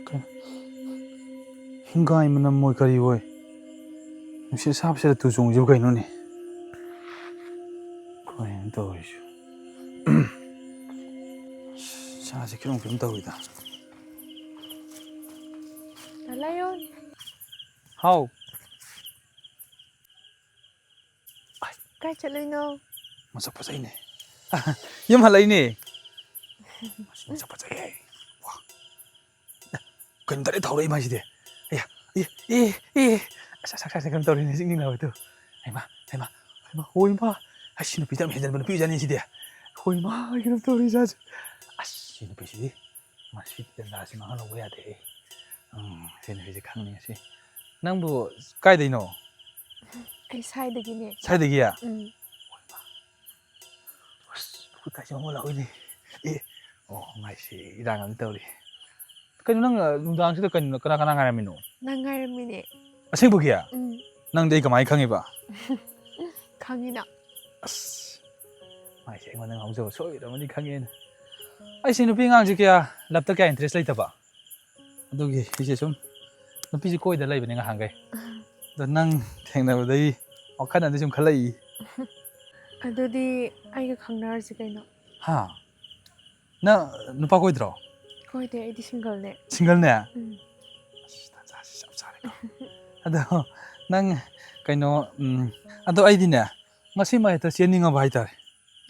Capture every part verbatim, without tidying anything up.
ꯀꯩ-, ꯍꯤꯡꯒꯥꯏ ꯃꯅꯝ ꯑꯣꯏ ꯀꯔꯤ ꯑꯣꯏ? ꯅꯨꯡꯁꯤꯠ ꯑꯁꯥꯕꯁꯤꯗ ꯇꯨ ꯆꯣꯡꯉꯤꯁꯤꯕꯨ ꯀꯩꯅꯣꯅꯦ? ꯀꯩꯅꯣ ꯇꯧꯔꯤꯁꯤꯕꯨ? ꯏꯁꯥꯁꯦ ꯀꯩꯅꯣꯝ ꯀꯩꯅꯣꯝ ꯇꯧꯏꯗ꯫ ꯂꯥꯏꯑꯣꯟ꯫ ꯍꯥꯎ꯫ ꯀꯥꯏ ꯆꯠꯂꯨꯏꯅꯣ? ꯃꯁꯛ ꯐꯖꯩꯅꯦ꯫ ꯌꯨꯝ ꯍꯜꯂꯛꯏꯅꯦ꯫ ꯃꯁꯤ ꯃꯁꯛ ꯐꯖꯩꯍꯦ꯫ ꯋꯥ꯫ ꯀꯩꯅꯣ direct ꯊꯥꯎꯔꯛꯏ ꯃꯥꯏꯁꯤꯗꯤ? ꯑꯦ, ꯑꯦ, ꯑꯦ, ꯑꯦ꯫ ꯑꯁ, ꯑꯁ, ꯑꯁ, ꯀꯩꯅꯣ ꯇꯧꯔꯤꯅꯦ, ꯆꯤꯡ ꯆꯤꯡ ꯂꯥꯎꯋꯦ ꯇꯨ꯫ ꯍꯩꯃꯥ, ꯍꯩꯃꯥ, ꯍꯩꯃꯥ, ꯍꯣꯏꯃꯥ꯫ ꯑꯁ, ꯁꯤ ꯅꯨꯄꯤꯗꯤ ꯌꯥꯝ ꯍꯦꯟꯖꯟꯕ ꯅꯨꯄꯤ ꯑꯣꯏꯖꯥꯠꯅꯤ ꯁꯤꯗꯤ꯫ ꯍꯣꯏꯃꯥ, ꯀꯩꯅꯣ ꯇꯧꯔꯤ ꯏꯆꯥꯁꯦ꯫ ꯑꯁ, ꯁꯤ ꯅꯨꯄꯤꯁꯤꯗꯤ꯫ ꯃꯁꯤ ꯇꯟꯖꯥꯁꯤ ꯃꯥꯡꯍꯟꯍꯧꯕ ꯌꯥꯗꯦ꯫ ꯎꯝ, ꯁꯤ ꯅꯨꯄꯤꯁꯤ ꯈꯪꯅꯤ ꯉꯁꯤ꯫ ꯅꯪꯕꯨ ꯀꯥꯏꯗꯩꯅꯣ? ꯑꯩ ꯁ꯭ꯋꯥꯏꯗꯒꯤꯅꯦ꯫ ꯁ꯭ꯋꯥꯏꯗꯒꯤ? ꯎꯝ꯫ ꯑꯁ, ꯃꯈꯨꯠ ꯀꯥꯏꯁꯦ ꯃꯃꯣꯟ ꯂꯥꯛꯑꯣꯏꯅꯦ꯫ ꯑꯦ, ꯑꯣ, ꯃꯥꯏꯁꯦ ꯏꯔꯥꯡ ꯑꯃ ꯇꯧꯔꯤ꯫ ꯀꯩꯅꯣ ꯅꯪ, ꯑ, ꯅꯨꯡꯗꯥꯡꯁꯤꯗ ꯀꯩꯅꯣ ꯀꯅꯥ ꯀꯅꯥ ꯉꯥꯏꯔꯝꯃꯤꯅꯣ? ꯅꯪ ꯉꯥꯏꯔꯝꯃꯤꯅꯦ꯫ ꯑꯁꯦꯡꯕꯒꯤ? ꯎꯝ꯫ ꯅꯪꯗꯤ ꯑꯩ ꯀꯃꯥꯏꯅ ꯈꯪꯉꯤꯕ? ꯈꯪꯉꯤꯅ꯫ ꯑꯁ, ꯃꯥꯏꯁꯦ ꯑꯩꯉꯣꯟꯗ ꯉꯥꯎꯖꯕ ꯁꯣꯏꯗ꯭ꯔꯕꯅꯤ ꯈꯪꯉꯦꯅ꯫ ꯑꯩꯁꯦ ꯅꯨꯄꯤ ꯑꯉꯥꯡꯁꯦ ꯀꯌꯥ, love ꯇ ꯀꯌꯥ interest ꯂꯩꯇꯕ꯫ ꯑꯗꯨꯒꯤ ꯑꯩꯁꯦ ꯁꯨꯝ ꯅꯨꯄꯤꯁꯦ ꯀꯣꯏꯗ ꯂꯩꯕꯅꯦ ꯉꯍꯥꯟꯈꯩ꯫ ꯑꯗꯣ ꯅꯪ ꯊꯦꯡꯅꯕꯗꯒꯤ ꯋꯥꯈꯜ ꯑꯃꯗꯤ ꯁꯨꯝ ꯈꯜꯂꯛꯏ꯫ ꯑꯗꯨꯗꯤ ꯑꯩꯒ ꯈꯪꯅꯔꯁꯤ ꯀꯩꯅꯣ? ꯍꯥ? ꯅꯪ ꯅꯨꯄꯥ ꯀꯣꯏꯗ꯭ꯔꯣ? ꯀꯣꯏꯗꯦ, ꯑꯩꯗꯤ single ꯅꯦ꯫ Single ꯅꯦ? ꯎꯝ꯫ ꯑꯁ, ꯇꯥꯟꯖꯥꯁꯤ ꯆꯞ ꯆꯥꯔꯦꯀꯣ꯫ ꯑꯗꯣ ꯅꯪ ꯀꯩꯅꯣ, ꯎꯝ, ꯑꯗꯣ ꯑꯩꯗꯤꯅꯦ, ꯉꯁꯤꯃꯛ ꯍꯦꯛꯇ ꯆꯦꯟꯅꯤꯡꯉꯕ ꯍꯥꯏꯇꯥꯔꯦ꯫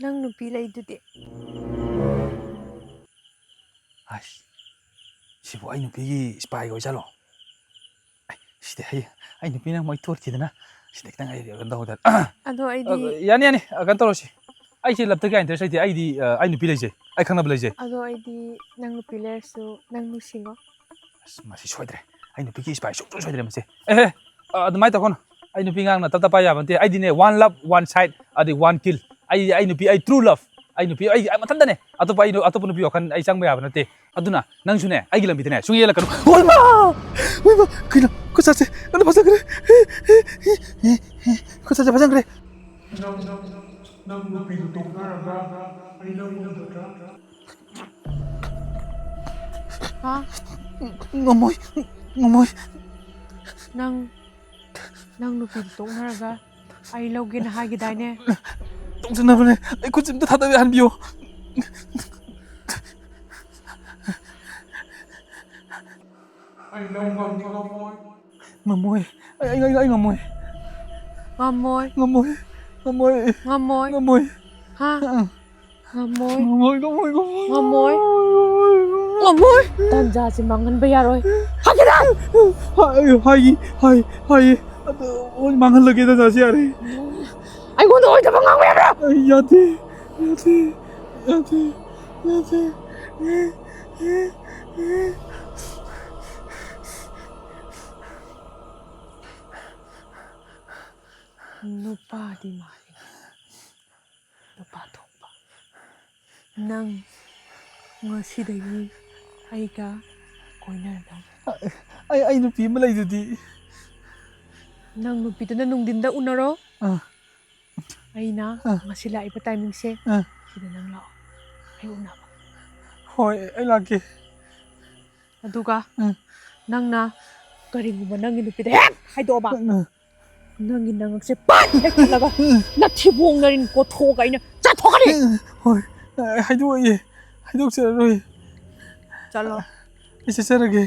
ꯅꯪ ꯅꯨꯄꯤ ꯂꯩꯗꯨꯗꯤ? ꯑꯁ, ꯁꯤꯕꯨ ꯑꯩ ꯅꯨꯄꯤꯒꯤ spy ꯒ ꯑꯣꯏꯖꯥꯠꯂꯣ? ꯑꯩ, ꯁꯤꯗꯤ ꯑꯩ, ꯑꯩ ꯅꯨꯄꯤꯅ ꯃꯣꯏ ꯇꯣꯠꯈꯤꯗꯅ, ꯁꯤꯗ ꯈꯤꯇꯪ ꯑꯩ ꯀꯩꯅꯣ ꯇꯧꯍꯧꯗꯅ꯫ ꯑꯗꯣ ꯑꯩꯗꯤ ꯑ, ꯌꯥꯅꯤ, ꯌꯥꯅꯤ, ꯑ, ꯀꯩꯅꯣ ꯇꯧꯔꯁꯤ꯫ ꯑꯩꯁꯦ love ꯇ ꯀꯌꯥ interest ꯂꯩꯇꯦ꯫ ꯑꯩꯗꯤ, ꯑ, ꯑꯩ ꯅꯨꯄꯤ ꯂꯩꯖꯩ, ꯑꯩ ꯈꯪꯅꯕ ꯂꯩꯖꯩ꯫ ꯑꯗꯣ ꯑꯩꯗꯤ ꯅꯪ ꯅꯨꯄꯤ ꯂꯩꯔꯁꯨ ꯅꯪ ꯅꯨꯡꯁꯤꯉꯣ꯫ ꯑꯁ, ꯃꯁꯤ ꯁꯣꯏꯗ꯭ꯔꯦ꯫ ꯑꯩ ꯅꯨꯄꯤꯒꯤ spy ꯁꯨꯡꯁꯣꯏ ꯁꯣꯏꯗ꯭ꯔꯦ ꯃꯁꯤ꯫ ꯑꯦꯍꯦ, ꯑ, ꯑꯗꯨꯃꯥꯏꯅ ꯇꯧꯒꯅꯨ꯫ ꯑꯩ ꯅꯨꯄꯤ ꯑꯉꯥꯡꯅ ꯇꯞ ꯇꯞ ꯄꯥꯏ ꯌꯥꯕ ꯅꯠꯇꯦ꯫ ꯑꯩꯗꯤꯅꯦ, one love, one side, ꯑꯗꯩ one kill꯫ ꯑꯩ, ꯑꯩ ꯅꯨꯄꯤ, ꯑꯩ true love꯫ ꯑꯩ ꯅꯨꯄꯤ, ꯑꯩ, ꯑꯩ ꯃꯊꯟꯇꯅꯦ꯫ ꯑꯇꯣꯞꯄ, ꯑꯩ, ꯑꯇꯣꯞꯄ ꯅꯨꯄꯤ ꯋꯥꯈꯜ ꯑꯩ ꯆꯪꯕ ꯌꯥꯕ ꯅꯠꯇꯦ꯫ ꯑꯗꯨꯅ ꯅꯪꯁꯨꯅꯦ, ꯑꯩꯒꯤ ꯂꯝꯕꯤꯗꯅꯦ ꯁꯨꯡꯌꯦ ꯌꯦꯜꯂꯛꯀꯅꯨ꯫ ꯍꯣꯏꯃꯥ! ꯍꯣꯏꯃꯥ! ꯀꯩꯅꯣ? ꯈꯨꯠꯁꯥꯁꯦ ꯀꯩꯅꯣ ꯐꯖꯈ꯭ꯔꯦ꯫ ꯈꯨꯠꯁꯥꯁꯦ ꯐꯖꯈ꯭ꯔꯦ꯫ ꯅꯪ ꯅꯨꯄꯤꯗꯨ ꯇꯣꯛꯅꯔꯒ ꯑꯩ ꯂꯧ ꯉꯝꯒꯗ꯭ꯔꯥ? ꯍꯥ? ꯉꯝꯃꯣꯏ, ꯉꯝꯃꯣꯏ꯫ ꯅꯪ ꯅꯪ ꯅꯨꯄꯤꯗꯨ ꯇꯣꯛꯅꯔꯒ ꯑꯩ ꯂꯧꯒꯦꯅ ꯍꯥꯏꯒꯤꯗꯥꯏꯅꯦ? ꯇꯣꯛꯅꯕꯅꯦ꯫ ꯑꯩ ꯈꯨꯠꯁꯦ ꯑꯝꯇ ꯊꯥꯗꯕ ꯌꯥꯍꯟꯕꯤꯌꯣ꯫ ꯑꯩ ꯂꯧ ꯉꯝꯗꯤ ꯉꯝꯃꯣꯏ꯫ ꯉꯝꯃꯣꯏ꯫ ꯑꯩ, ꯑꯩ, ꯑꯩ, ꯑꯩ ꯉꯝꯃꯣꯏ꯫ ꯉꯝꯃꯣꯏ꯫ ꯉꯝꯃꯣꯏ꯫ ꯉꯝꯃꯣꯏ꯫ ꯉꯝꯃꯣꯏ꯫ ꯉꯝꯃꯣꯏ꯫ ꯍꯥ? ꯑ, ꯉꯝꯃꯣꯏ꯫ ꯉꯝꯃꯣꯏ, ꯉꯝꯃꯣꯏ, ꯉꯝꯃꯣꯏ꯫ ꯉꯝꯃꯣꯏ꯫ ꯉꯝꯃꯣꯏ꯫ ꯇꯥꯟꯖꯥꯁꯤ ꯃꯥꯡꯍꯟꯕ ꯌꯥꯔꯣꯏ꯫ ꯍꯥꯏꯒꯦꯗ! ꯍꯥꯏ, ꯍꯥꯏ, ꯍꯥꯏ, ꯍꯥꯏ꯫ ꯑꯗꯣ, ꯍꯣꯏ, ꯃꯥꯡꯍꯜꯂꯒꯦ, ꯇꯥꯟꯖꯥꯁꯤ ꯌꯥꯔꯦ꯫ ꯑꯩꯉꯣꯟꯗ ꯑꯣꯏꯗꯕ ꯉꯥꯡꯕ ꯌꯥꯕ꯭ꯔꯥ? ꯑꯩ ꯌꯥꯗꯦ, ꯌꯥꯗꯦ, ꯌꯥꯗꯦ, ꯌꯥꯗꯦ꯫ ꯅꯨꯄꯥꯗꯤ ꯃꯥꯜꯂꯤ꯫ ꯅꯨꯄꯥ ꯊꯣꯛꯄ꯫ ꯅꯪ ꯉꯁꯤꯗꯒꯤ ꯑꯩꯒ ꯀꯣꯏꯅꯔꯗꯧꯅꯤ꯫ ꯑꯩ, ꯑꯩ ꯅꯨꯄꯤ ꯑꯃ ꯂꯩꯗꯨꯗꯤ꯫ ꯅꯪ ꯅꯨꯄꯤꯗꯨꯅ ꯅꯨꯡꯊꯤꯟꯗ ꯎꯅꯔꯣ꯫ ꯑꯥ꯫ ꯑꯩꯅ ꯑꯥ꯫ ꯉꯁꯤ ꯂꯥꯛꯏꯕ ꯇꯥꯏꯃꯤꯡꯁꯦ ꯑꯥ꯫ ꯁꯤꯗ ꯅꯪ ꯂꯥꯛꯑꯣ꯫ ꯑꯩ ꯎꯅꯕ꯫ ꯍꯣꯏ, ꯑꯩ ꯂꯥꯛꯀꯦ꯫ ꯑꯗꯨꯒ ꯎꯝ꯫ ꯅꯪꯅ ꯀꯔꯤꯒꯨꯝꯕ ꯅꯪꯒꯤ ꯅꯨꯄꯤꯗ ꯍꯦꯛ ꯍꯥꯏꯗꯣꯛꯑꯕ, ꯎꯝ꯫ ꯅꯪꯒꯤ ꯅꯉꯛꯁꯦ ꯄꯥꯛ ꯍꯦꯛ ꯊꯠꯂꯒ ꯅꯊꯤꯕꯣꯡ ꯅꯔꯤꯟ ꯀꯣꯠꯊꯣꯛꯑꯒ ꯑꯩꯅ ꯆꯥꯊꯣꯛꯀꯅꯤ꯫ ꯍꯣꯏ, ꯍꯥꯏꯗꯣꯛꯑꯣꯏꯌꯦ, ꯍꯥꯏꯗꯣꯛꯆꯔꯔꯣꯏ꯫ ꯆꯠꯂꯣ꯫ ꯑꯩ ꯆꯠꯆꯔꯒꯦ꯫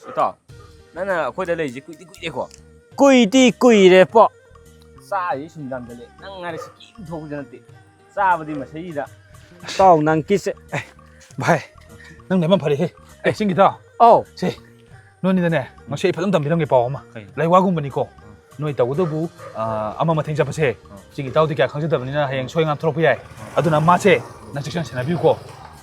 ꯏꯇꯥꯎ, ꯅꯪꯅ ꯑꯩꯈꯣꯏꯗ ꯂꯩꯔꯤꯁꯦ ꯀꯨꯏꯗꯤ ꯀꯨꯏꯔꯦꯀꯣ? ꯀꯨꯏꯗꯤ ꯀꯨꯏꯔꯦ ꯄꯣ꯫ ꯆꯥꯔꯤꯁꯦ ꯁꯨꯝ ꯌꯥꯝꯁꯤꯜꯂꯦ꯫ ꯅꯪ ꯍꯥꯏꯔꯦ ꯁꯤꯀꯤ ꯊꯣꯛꯄꯁꯨ ꯅꯠꯇꯦ꯫ ꯆꯥꯕꯗꯤ ꯃꯁꯩꯁꯤꯗ꯫ ꯏꯇꯥꯎ ꯅꯪ ꯀꯤꯁꯦ꯫ ꯚꯥꯏ, ꯅꯪ ꯂꯩꯐꯝ ꯐꯔꯦꯍꯦ꯫ ꯑꯦ, ꯆꯤꯡꯒꯤ ꯏꯇꯥꯎ꯫ ꯑꯧ꯫ ꯁꯦ, ꯅꯣꯏꯅꯤꯗꯅꯦ, ꯉꯁꯤ ꯑꯩ ꯐꯖꯅ ꯇꯝꯕꯤꯔꯝꯒꯦ ꯄꯥꯎ ꯑꯃ꯫ ꯀꯩ? ꯂꯥꯏꯋꯥꯒꯨꯝꯕꯅꯤꯀꯣ꯫ ꯎꯝ꯫ ꯅꯣꯏ ꯇꯧꯒꯗꯕꯨ, ꯑ, ꯑꯃ ꯃꯊꯦꯡ ꯆꯠꯄꯁꯦ, ꯎꯝ꯫ ꯆꯤꯡꯒꯤ ꯏꯇꯥꯎꯗꯤ ꯀꯌꯥ ꯈꯪꯖꯗꯕꯅꯤꯅ ꯍꯌꯦꯡ ꯁꯣꯏ ꯉꯥꯝ ꯊꯣꯔꯛꯄ ꯌꯥꯏ꯫ ꯑꯗꯨꯅ ꯃꯥꯁꯦ ꯅꯪ ꯆꯦꯛꯁꯤꯟ ꯁꯦꯟꯅꯕꯤꯌꯨꯀꯣ꯫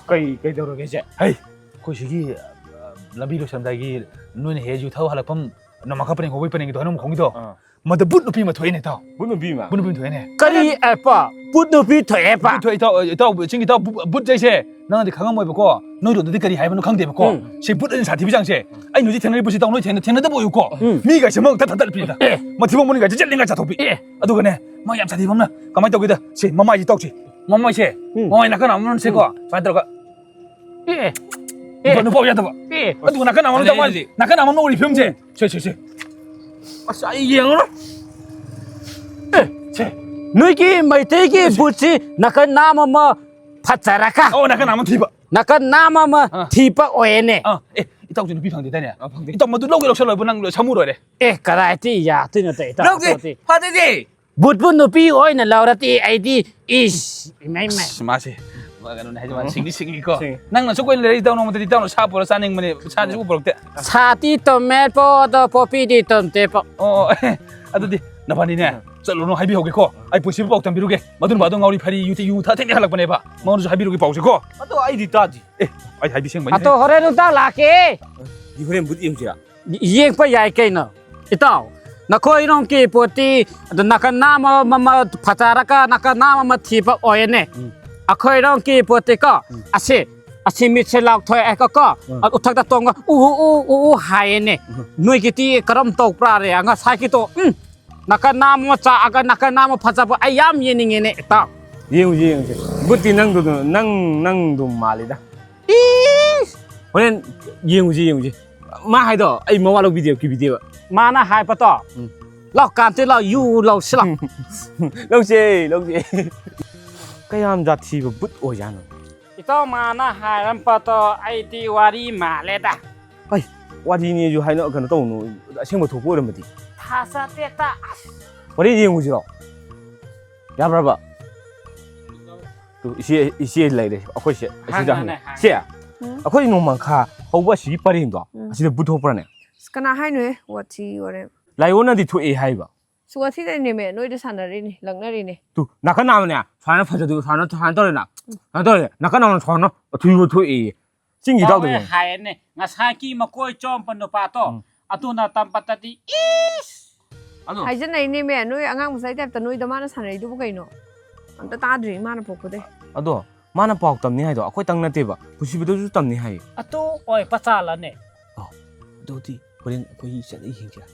ꯀꯩ, ꯀꯩꯗꯧꯔꯒꯦ ꯏꯆꯦ? ꯍꯩ, ꯑꯩꯈꯣꯏ ꯁꯤꯒꯤ, ꯑ, ꯂꯝꯕꯤ ꯂꯣꯏꯁꯤꯜꯂꯝꯗꯥꯏꯒꯤ ꯅꯣꯏꯅ ꯍꯦꯛ ꯌꯨ ꯊꯛꯑ ꯍꯜꯂꯛꯐꯝ ꯅꯣꯡꯃꯥꯡꯈꯥ ꯄꯔꯦꯡ ꯍꯧꯕꯒꯤ ꯄꯔꯦꯡꯒꯤꯗꯣ, ꯍꯩꯅꯧ ꯃꯈꯣꯡꯒꯤꯗꯣ꯫ ꯑꯥ꯫ ꯃꯗ ꯕꯨꯠ ꯅꯨꯄꯤ ꯑꯃ ꯊꯣꯛꯑꯦꯅꯦ, ꯏꯇꯥꯎ꯫ ꯕꯨꯠ ꯅꯨꯄꯤ ꯑꯃ? ꯕꯨꯠ ꯅꯨꯄꯤ ꯑꯃ ꯊꯣꯛꯑꯦꯅꯦ꯫ ꯀꯔꯤ ꯑꯦꯄ? ꯕꯨꯠ ꯅꯨꯄꯤ ꯊꯣꯛꯑꯦꯄ? ꯕꯨꯠ ꯊꯣꯛꯑꯦ, ꯏꯇꯥꯎ, ꯏꯇꯥꯎ, ꯆꯤꯡꯒꯤ ꯏꯇꯥꯎ, ꯕꯨ-, ꯕꯨꯠ ꯍꯥꯏꯁꯦ ꯅꯪꯅꯗꯤ ꯈꯪꯉꯝꯃꯣꯏꯕꯀꯣ꯫ ꯅꯣꯏꯔꯣꯝꯗꯗꯤ ꯀꯔꯤ ꯍꯥꯏꯕꯅꯣ ꯈꯪꯗꯦꯕꯀꯣ꯫ ꯎꯝ꯫ ꯁꯤ ꯕꯨꯠ ꯑꯩꯅ ꯁꯥꯊꯤꯕ ꯆꯥꯡꯁꯦ, ꯑꯩꯅ ꯍꯧꯖꯤꯛ ꯊꯦꯡꯅꯔꯤꯕꯁꯤ, ꯏꯇꯥꯎ, ꯅꯣꯏ ꯊꯦꯡꯅ-, ꯊꯦꯡꯅꯗꯕ ꯑꯣꯏꯌꯨꯀꯣ꯫ ꯎꯝ꯫ ꯃꯤꯒꯥꯏꯁꯦ ꯃꯉꯛ ꯊꯠ ꯊꯠ ꯊꯠꯄꯤꯗ꯫ ꯑꯦ꯫ ꯃꯊꯤꯕꯣꯡ ꯃꯅꯤꯡꯒꯥꯏꯁꯦ ꯆꯠꯂꯤꯉꯥꯏ ꯆꯥꯊꯣꯛꯄꯤ꯫ ꯑꯦ꯫ ꯑꯗꯨꯒꯅꯦ, ꯃꯥ ꯌꯥꯝ ꯁꯥꯊꯤꯕ ꯑꯃꯅ ꯀꯃꯥꯏꯅ ꯇꯧꯒꯦꯗ, ꯁꯤ ꯃꯃꯥꯏꯁꯤ ꯇꯧꯁꯤ꯫ ꯃꯃꯥꯏꯁꯦ, ꯎꯝ꯫ ꯃꯃꯥꯏ ꯅꯥꯀꯟ ꯑꯃꯅ ꯁꯦꯀꯣ, ꯎꯝ꯫ ꯁꯨꯃꯥꯏꯅ ꯇꯧꯔꯒ꯫ ꯑꯦ, ꯑꯦ꯫ ꯅꯨꯄꯥ, ꯅꯨꯄꯥ ꯌꯥꯗꯕ꯫ ꯑꯦ꯫ ꯑꯗꯨꯒ ꯅꯥꯀꯟ ꯑꯃꯅ ꯑꯗꯨꯅꯦ ꯇꯧꯕ, ꯑꯩꯁꯦ꯫ ꯅꯥꯀꯟ ꯑꯃꯅ ꯎꯔꯤ ꯐꯤꯕꯝꯁꯦ꯫ ꯁꯦ, ꯁꯦ, ꯁꯦ꯫ ꯑꯁ, ꯑꯩ ꯌꯦꯡꯉꯔꯣꯏ꯫ ꯑꯦ, ꯁꯦ꯫ ꯅꯣꯏꯒꯤ ꯃꯩꯇꯩꯒꯤ ꯁꯦ, ꯁꯦ꯫ ꯕꯨꯠꯁꯤ ꯅꯥꯀꯟ ꯅꯥꯝ ꯑꯃ ꯐꯖꯔꯒ꯫ ꯑꯣ, ꯅꯥꯀꯟ ꯅꯥꯝ ꯑꯃ ꯊꯤꯕ꯫ ꯅꯥꯀꯟ ꯅꯥꯝ ꯑꯃ ꯑꯥ꯫ ꯊꯤꯕ ꯑꯣꯏꯌꯦꯅꯦ꯫ ꯑꯥ, ꯑꯦ, ꯏꯇꯥꯎꯁꯨ ꯅꯨꯄꯤ ꯐꯪꯗꯦꯗꯥꯏꯅꯦ? ꯑꯥ, ꯐꯪꯗꯦ꯫ ꯏꯇꯥꯎ, ꯃꯗꯨ ꯂꯧꯒꯦ ꯂꯧꯁꯜꯂꯣꯏꯕ, ꯅꯪ ꯁꯃꯨ ꯂꯣꯏꯔꯦ꯫ ꯑꯦ, ꯀꯗꯥꯏꯗꯤ ꯌꯥꯗꯣꯏꯅꯣꯗ, ꯏꯇꯥꯎ? ꯂꯧꯗꯦ, ꯑꯗꯨꯗꯤ꯫ ꯐꯖꯗꯦ꯫ ꯕꯨꯠꯄꯨ ꯅꯨꯄꯤ ꯑꯣꯏꯅ ꯂꯧꯔꯗꯤ ꯑꯩꯗꯤ, ꯏꯁ, ꯏꯃꯥꯏ, ꯏꯃꯥꯏ꯫ ꯑꯁ, ꯃꯥꯁꯦ, ꯃꯥ ꯀꯩꯅꯣꯅꯦ ꯍꯥꯏꯁꯦ, ꯃꯥ ꯎꯝ꯫ ꯁꯤꯡꯗꯤ ꯁꯤꯡꯉꯤꯀꯣ꯫ ꯁꯤꯡꯉꯤ꯫ ꯅꯪꯅ ꯑꯁꯨꯛ ꯀꯨꯏꯅ ꯂꯩꯔꯛꯏ ꯏꯇꯥꯎ, ꯅꯣꯡꯃꯇꯗꯤ ꯏꯇꯥꯎꯅ ꯁꯥ ꯄꯨꯔꯛꯑꯣ ꯆꯥꯅꯤꯡꯕꯅꯦ, ꯁꯥꯗꯤ ꯁꯨꯡꯄꯨ ꯄꯨꯔꯛꯇꯦ꯫ ꯁꯥꯇꯤ ꯇꯣꯃꯦꯠ ꯄꯣꯗꯣ ꯄꯣꯄꯤꯗꯤ ꯇꯣꯝꯇꯦ ꯄꯣ꯫ ꯑꯣ, ꯑꯣ, ꯑꯦ, ꯑꯗꯨꯗꯤ ꯅꯕꯥꯅꯤꯅꯦ, ꯎꯝ꯫ ꯆꯠꯂꯨꯅꯨ ꯍꯥꯏꯕꯤꯍꯧꯒꯦꯀꯣ꯫ ꯑꯩ ꯄꯨꯟꯁꯤꯕ ꯄꯥꯎ ꯇꯝꯕꯤꯔꯨꯒꯦ꯫ ꯃꯗꯨ ꯅꯨꯄꯥꯗꯣ ꯉꯥꯎꯔꯤ ꯐꯩꯔꯤ ꯌꯨ ꯊꯛ-, ꯌꯨ ꯊꯛ ꯊꯦꯡꯅ ꯍꯜꯂꯛꯄꯅꯦꯕ꯫ ꯃꯉꯣꯟꯗꯁꯨ ꯍꯥꯏꯕꯤꯔꯨꯒꯦ ꯄꯥꯎꯁꯦꯀꯣ꯫ ꯑꯗꯣ ꯑꯩꯗꯤ ꯇꯥꯗꯦ꯫ ꯑꯦ, ꯑꯩ ꯍꯥꯏꯕꯤ ꯁꯦꯡꯕꯅꯤ꯫ ꯑꯗꯣ ꯍꯣꯔꯦꯟ ꯅꯨꯡꯗꯥꯡ ꯂꯥꯛꯀꯦ꯫ ꯑꯗꯨꯗꯤ ꯍꯣꯔꯦꯟ ꯕꯨꯠ ꯌꯦꯡꯁꯤꯔꯥ? ꯌꯦꯡꯕ ꯌꯥꯏ ꯀꯩꯅꯣ꯫ ꯏꯇꯥꯎ, ꯅꯈꯣꯏꯔꯣꯝꯒꯤ ꯄꯣꯠꯇꯤ ꯑꯗꯨ ꯅꯥꯀꯟ ꯅꯥꯝ ꯑꯃ ꯐꯖꯔꯒ ꯅꯥꯀꯟ ꯅꯥꯝ ꯑꯃ ꯊꯤꯕ ꯑꯣꯏꯌꯦꯅꯦ꯫ ꯎꯝ꯫ ꯑꯩꯈꯣꯏꯔꯣꯝꯒꯤ ꯄꯣꯠꯇꯤꯀꯣ, ꯎꯝ꯫ ꯑꯁꯤ, ꯑꯁꯤ ꯃꯤꯠꯁꯦ ꯂꯥꯎꯊꯣꯛꯑꯦꯀꯣ, ꯎꯝ꯫ ꯑꯗꯨ ꯎꯊꯛꯇ ꯇꯣꯡꯉ ꯎ, ꯎ, ꯎ, ꯎ, ꯎ ꯍꯥꯏꯌꯦꯅꯦ꯫ ꯎꯝ꯫ ꯅꯣꯏꯒꯤꯗꯤ ꯀꯔꯝ ꯇꯧꯕ꯭ꯔꯥꯔꯦ? ꯉꯁꯥꯏꯒꯤꯗꯣ, ꯎꯝ, ꯅꯥꯀꯟ ꯅꯥꯝ ꯑꯃ ꯆꯥꯛꯑꯒ ꯅꯥꯀꯟ ꯅꯥꯝ ꯑꯃ ꯐꯖꯕ ꯑꯩ ꯌꯥꯝ ꯌꯦꯡꯅꯤꯡꯉꯦꯅꯦ, ꯏꯇꯥꯎ꯫ ꯌꯦꯡꯉꯨꯁꯤ, ꯌꯦꯡꯉꯨꯁꯤ꯫ ꯕꯨꯠꯇꯤ ꯅꯪꯗꯨ, ꯅꯪ, ꯅꯪꯗꯨꯝ ꯃꯥꯜꯂꯤꯗ꯫ ꯏꯁ! ꯍꯣꯔꯦꯟ ꯌꯦꯡꯉꯨꯁꯤ, ꯌꯦꯡꯉꯨꯁꯤ꯫ ꯃꯥ ꯍꯥꯏꯗꯣ ꯑꯩ ꯃꯋꯥ ꯂꯧꯕꯤꯗꯦꯕ, ꯀꯤꯕꯤꯗꯦꯕ꯫ ꯃꯥꯅ ꯍꯥꯏꯕꯗꯣ, ꯎꯝ꯫ "ꯂꯥꯎ, ꯀꯥꯟꯇꯦ ꯂꯥꯎ, ꯌꯨ ꯂꯧꯁꯤ ꯂꯥꯎ꯫" ꯂꯧꯁꯦ, ꯂꯧꯁꯦ꯫ ꯀꯌꯥꯝ ꯖꯥꯠ ꯊꯤꯕ ꯕꯨꯠ ꯑꯣꯏꯖꯥꯠꯅꯣ? ꯏꯇꯥꯎ, ꯃꯥꯅ ꯍꯥꯏꯔꯝꯕꯗꯣ ꯑꯩꯗꯤ ꯋꯥꯔꯤ ꯃꯥꯜꯂꯦꯗ꯫ ꯑꯩ, ꯋꯥꯔꯤꯅꯦꯁꯨ ꯍꯥꯏꯅ ꯀꯩꯅꯣ ꯇꯧꯅꯨ, ꯑꯁꯦꯡꯕ ꯊꯣꯛꯄ ꯑꯣꯏꯔꯝꯃꯗꯤ꯫ ꯊꯥꯖꯗꯦꯗ꯫ ꯋꯥꯔꯤ ꯌꯦꯡꯉꯨꯁꯤꯔꯣ? ꯌꯥꯕ꯭ꯔꯕ? ꯇꯨ, ꯏꯆꯦ, ꯏꯆꯦ ꯂꯩꯔꯦ, ꯑꯩꯈꯣꯏ ꯁꯦ, ꯑꯁꯤꯗ ꯍꯪꯉꯦ, ꯍꯪꯉꯦ꯫ ꯍꯪꯉꯦ꯫ ꯆꯦ, ꯎꯝ? ꯑꯩꯈꯣꯏ ꯅꯣꯡꯃꯪꯈꯥ ꯍꯧꯕ ꯑꯁꯤꯒꯤ ꯄꯔꯦꯡꯗꯣ, ꯎꯝ꯫ ꯑꯁꯤꯗ ꯕꯨꯠ ꯊꯣꯛꯄ꯭ꯔꯅꯦ? ꯑꯁ, ꯀꯅꯥ ꯍꯥꯏꯅꯣꯍꯦ? ꯋꯥꯊꯤ ꯋꯥꯔꯦꯝ꯫ ꯂꯥꯏꯑꯣꯟꯅꯗꯤ ꯊꯣꯛꯑꯦ ꯍꯥꯏꯕ꯫ ꯑꯁ, ꯋꯥꯊꯤ ꯇꯧꯔꯤꯅꯦꯃꯦ, ꯅꯣꯏꯗ ꯁꯥꯟꯅꯔꯤꯅꯤ, ꯂꯛꯅꯔꯤꯅꯤ꯫ ꯇꯨ, ꯅꯥꯀꯟ ꯅꯥꯝꯃꯅꯦ, ꯁꯨꯃꯥꯏꯅ ꯐꯖꯗꯣꯏꯕ, ꯁꯨꯃꯥꯏꯅ, ꯁꯨꯃꯥꯏꯅ ꯇꯧꯔꯦꯅ, ꯎꯝ꯫ ꯁꯨꯃꯥꯏꯅ ꯇꯧꯔꯦ, ꯅꯥꯀꯟ ꯅꯥꯝꯃꯅ ꯁꯨꯃꯥꯏꯅ ꯑꯊꯨꯕ ꯊꯣꯛꯑꯦꯌꯦ꯫ ꯆꯤꯡꯒꯤ ꯇꯧꯋꯦ ꯏꯇꯥꯎꯗꯨꯕꯨ꯫ ꯍꯥꯏꯌꯦꯅꯦ, ꯉꯁꯥꯏꯒꯤ ꯃꯀꯣꯏ ꯆꯣꯝꯕ ꯅꯨꯄꯥꯗꯣ, ꯎꯝ꯫ ꯑꯗꯨꯅ ꯇꯝꯕꯗꯗꯤ, ꯏꯁ! ꯑꯗꯣ ꯍꯥꯏꯖꯟꯅꯩꯅꯦꯃꯦ, ꯅꯣꯏ ꯑꯉꯥꯡ ꯃꯆꯥꯒꯤ ꯇꯥꯏꯞꯇ ꯅꯣꯏꯗ ꯃꯥꯅ ꯁꯥꯟꯅꯔꯤꯗꯨꯕꯨ ꯀꯩꯅꯣ? ꯑꯝꯇ ꯇꯥꯗ꯭ꯔꯤ ꯃꯥꯅ ꯄꯣꯛꯄꯗꯩ꯫ ꯑꯗꯣ ꯃꯥꯅ ꯄꯥꯎ ꯇꯝꯅꯤ ꯍꯥꯏꯗꯣ ꯑꯩꯈꯣꯏꯇꯪ ꯅꯠꯇꯦꯕ, ꯄꯨꯟꯁꯤꯕꯗꯁꯨ ꯇꯝꯅꯤ ꯍꯥꯏꯌꯦ꯫ ꯑꯇꯣ ꯑꯣꯏ ꯄꯆꯥꯂꯅꯦ꯫ ꯑꯗꯨꯗꯤ ꯍꯣꯔꯦꯟ ꯑꯩꯈꯣꯏ ꯆꯠꯂ ꯌꯦꯡꯁꯤꯔꯥ?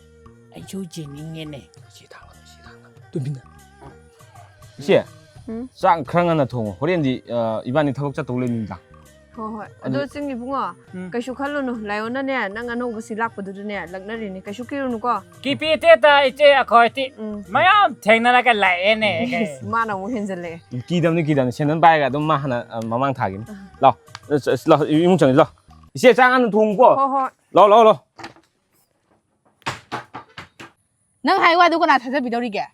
ꯑꯩꯁꯨ ꯌꯦꯡꯅꯤꯡꯉꯦꯅꯦ꯫ ꯁꯤ ꯊꯥꯡꯒ, ꯁꯤ ꯊꯥꯡꯒ꯫ ꯇꯨꯃꯤꯟꯅ꯫ ꯏꯆꯦ, ꯎꯝ꯫ ꯆꯥꯛ ꯈꯔ ꯉꯟꯅ ꯊꯣꯡꯉꯣ꯫ ꯍꯣꯔꯦꯟꯗꯤ, ꯑ, ꯏꯕꯥꯅꯤ ꯊꯕꯛ ꯆꯠꯇꯧ ꯂꯩ ꯅꯨꯃꯤꯗꯥꯡ꯫ ꯍꯣꯏ, ꯍꯣꯏ꯫ ꯑꯗꯣ ꯑꯗꯨ ꯆꯤꯡ ꯏꯕꯨꯡꯉꯣ, ꯎꯝ꯫ ꯀꯩꯁꯨ ꯈꯜꯂꯨꯅꯨ꯫ ꯂꯥꯏꯑꯣꯟꯅꯅꯦ, ꯅꯪ ꯑꯅꯧꯕ ꯁꯤ ꯂꯥꯛꯄꯗꯨꯗꯅꯦ, ꯂꯛꯅꯔꯤꯅꯤ꯫ ꯀꯩꯁꯨ ꯀꯤꯔꯨꯅꯨꯀꯣ꯫ ꯀꯤꯄꯤꯇꯦꯇ ꯏꯆꯦ ꯑꯩꯈꯣꯏꯗꯤ ꯎꯝ꯫ ꯃꯌꯥꯝ ꯊꯦꯡꯅꯔꯒ ꯂꯥꯛꯑꯦꯅꯦ꯫ ꯃꯥꯅ ꯑꯃꯨꯛ ꯍꯦꯟꯖꯜꯂꯛꯑꯦ꯫ ꯀꯤꯗꯕꯅꯤ, ꯀꯤꯗꯕꯅꯤ꯫ ꯁꯦꯟꯗꯟ ꯄꯥꯏꯔꯒ ꯑꯗꯨꯝ ꯃꯥ ꯍꯥꯟꯅ, ꯑ, ꯃꯃꯥꯡ ꯊꯥꯒꯤꯅꯤ꯫ ꯑ꯫ ꯂꯥꯎ, ꯑ, ꯆ-, ꯂꯥꯎ, ꯏꯃꯨꯡ ꯆꯪꯁꯤ, ꯂꯥꯎ꯫ ꯏꯆꯦ, ꯆꯥꯛ ꯉꯟꯅ ꯊꯣꯡꯉꯨꯀꯣ꯫ ꯍꯣꯏ, ꯍꯣꯏ꯫ ꯂꯥꯎ, ꯂꯥꯎ, ꯂꯥꯎ꯫ ꯅꯪ ꯍꯥꯏ ꯋꯥꯗꯨ ꯀꯅꯥ ꯊꯥꯖꯕꯤꯗꯧꯔꯤꯒꯦ?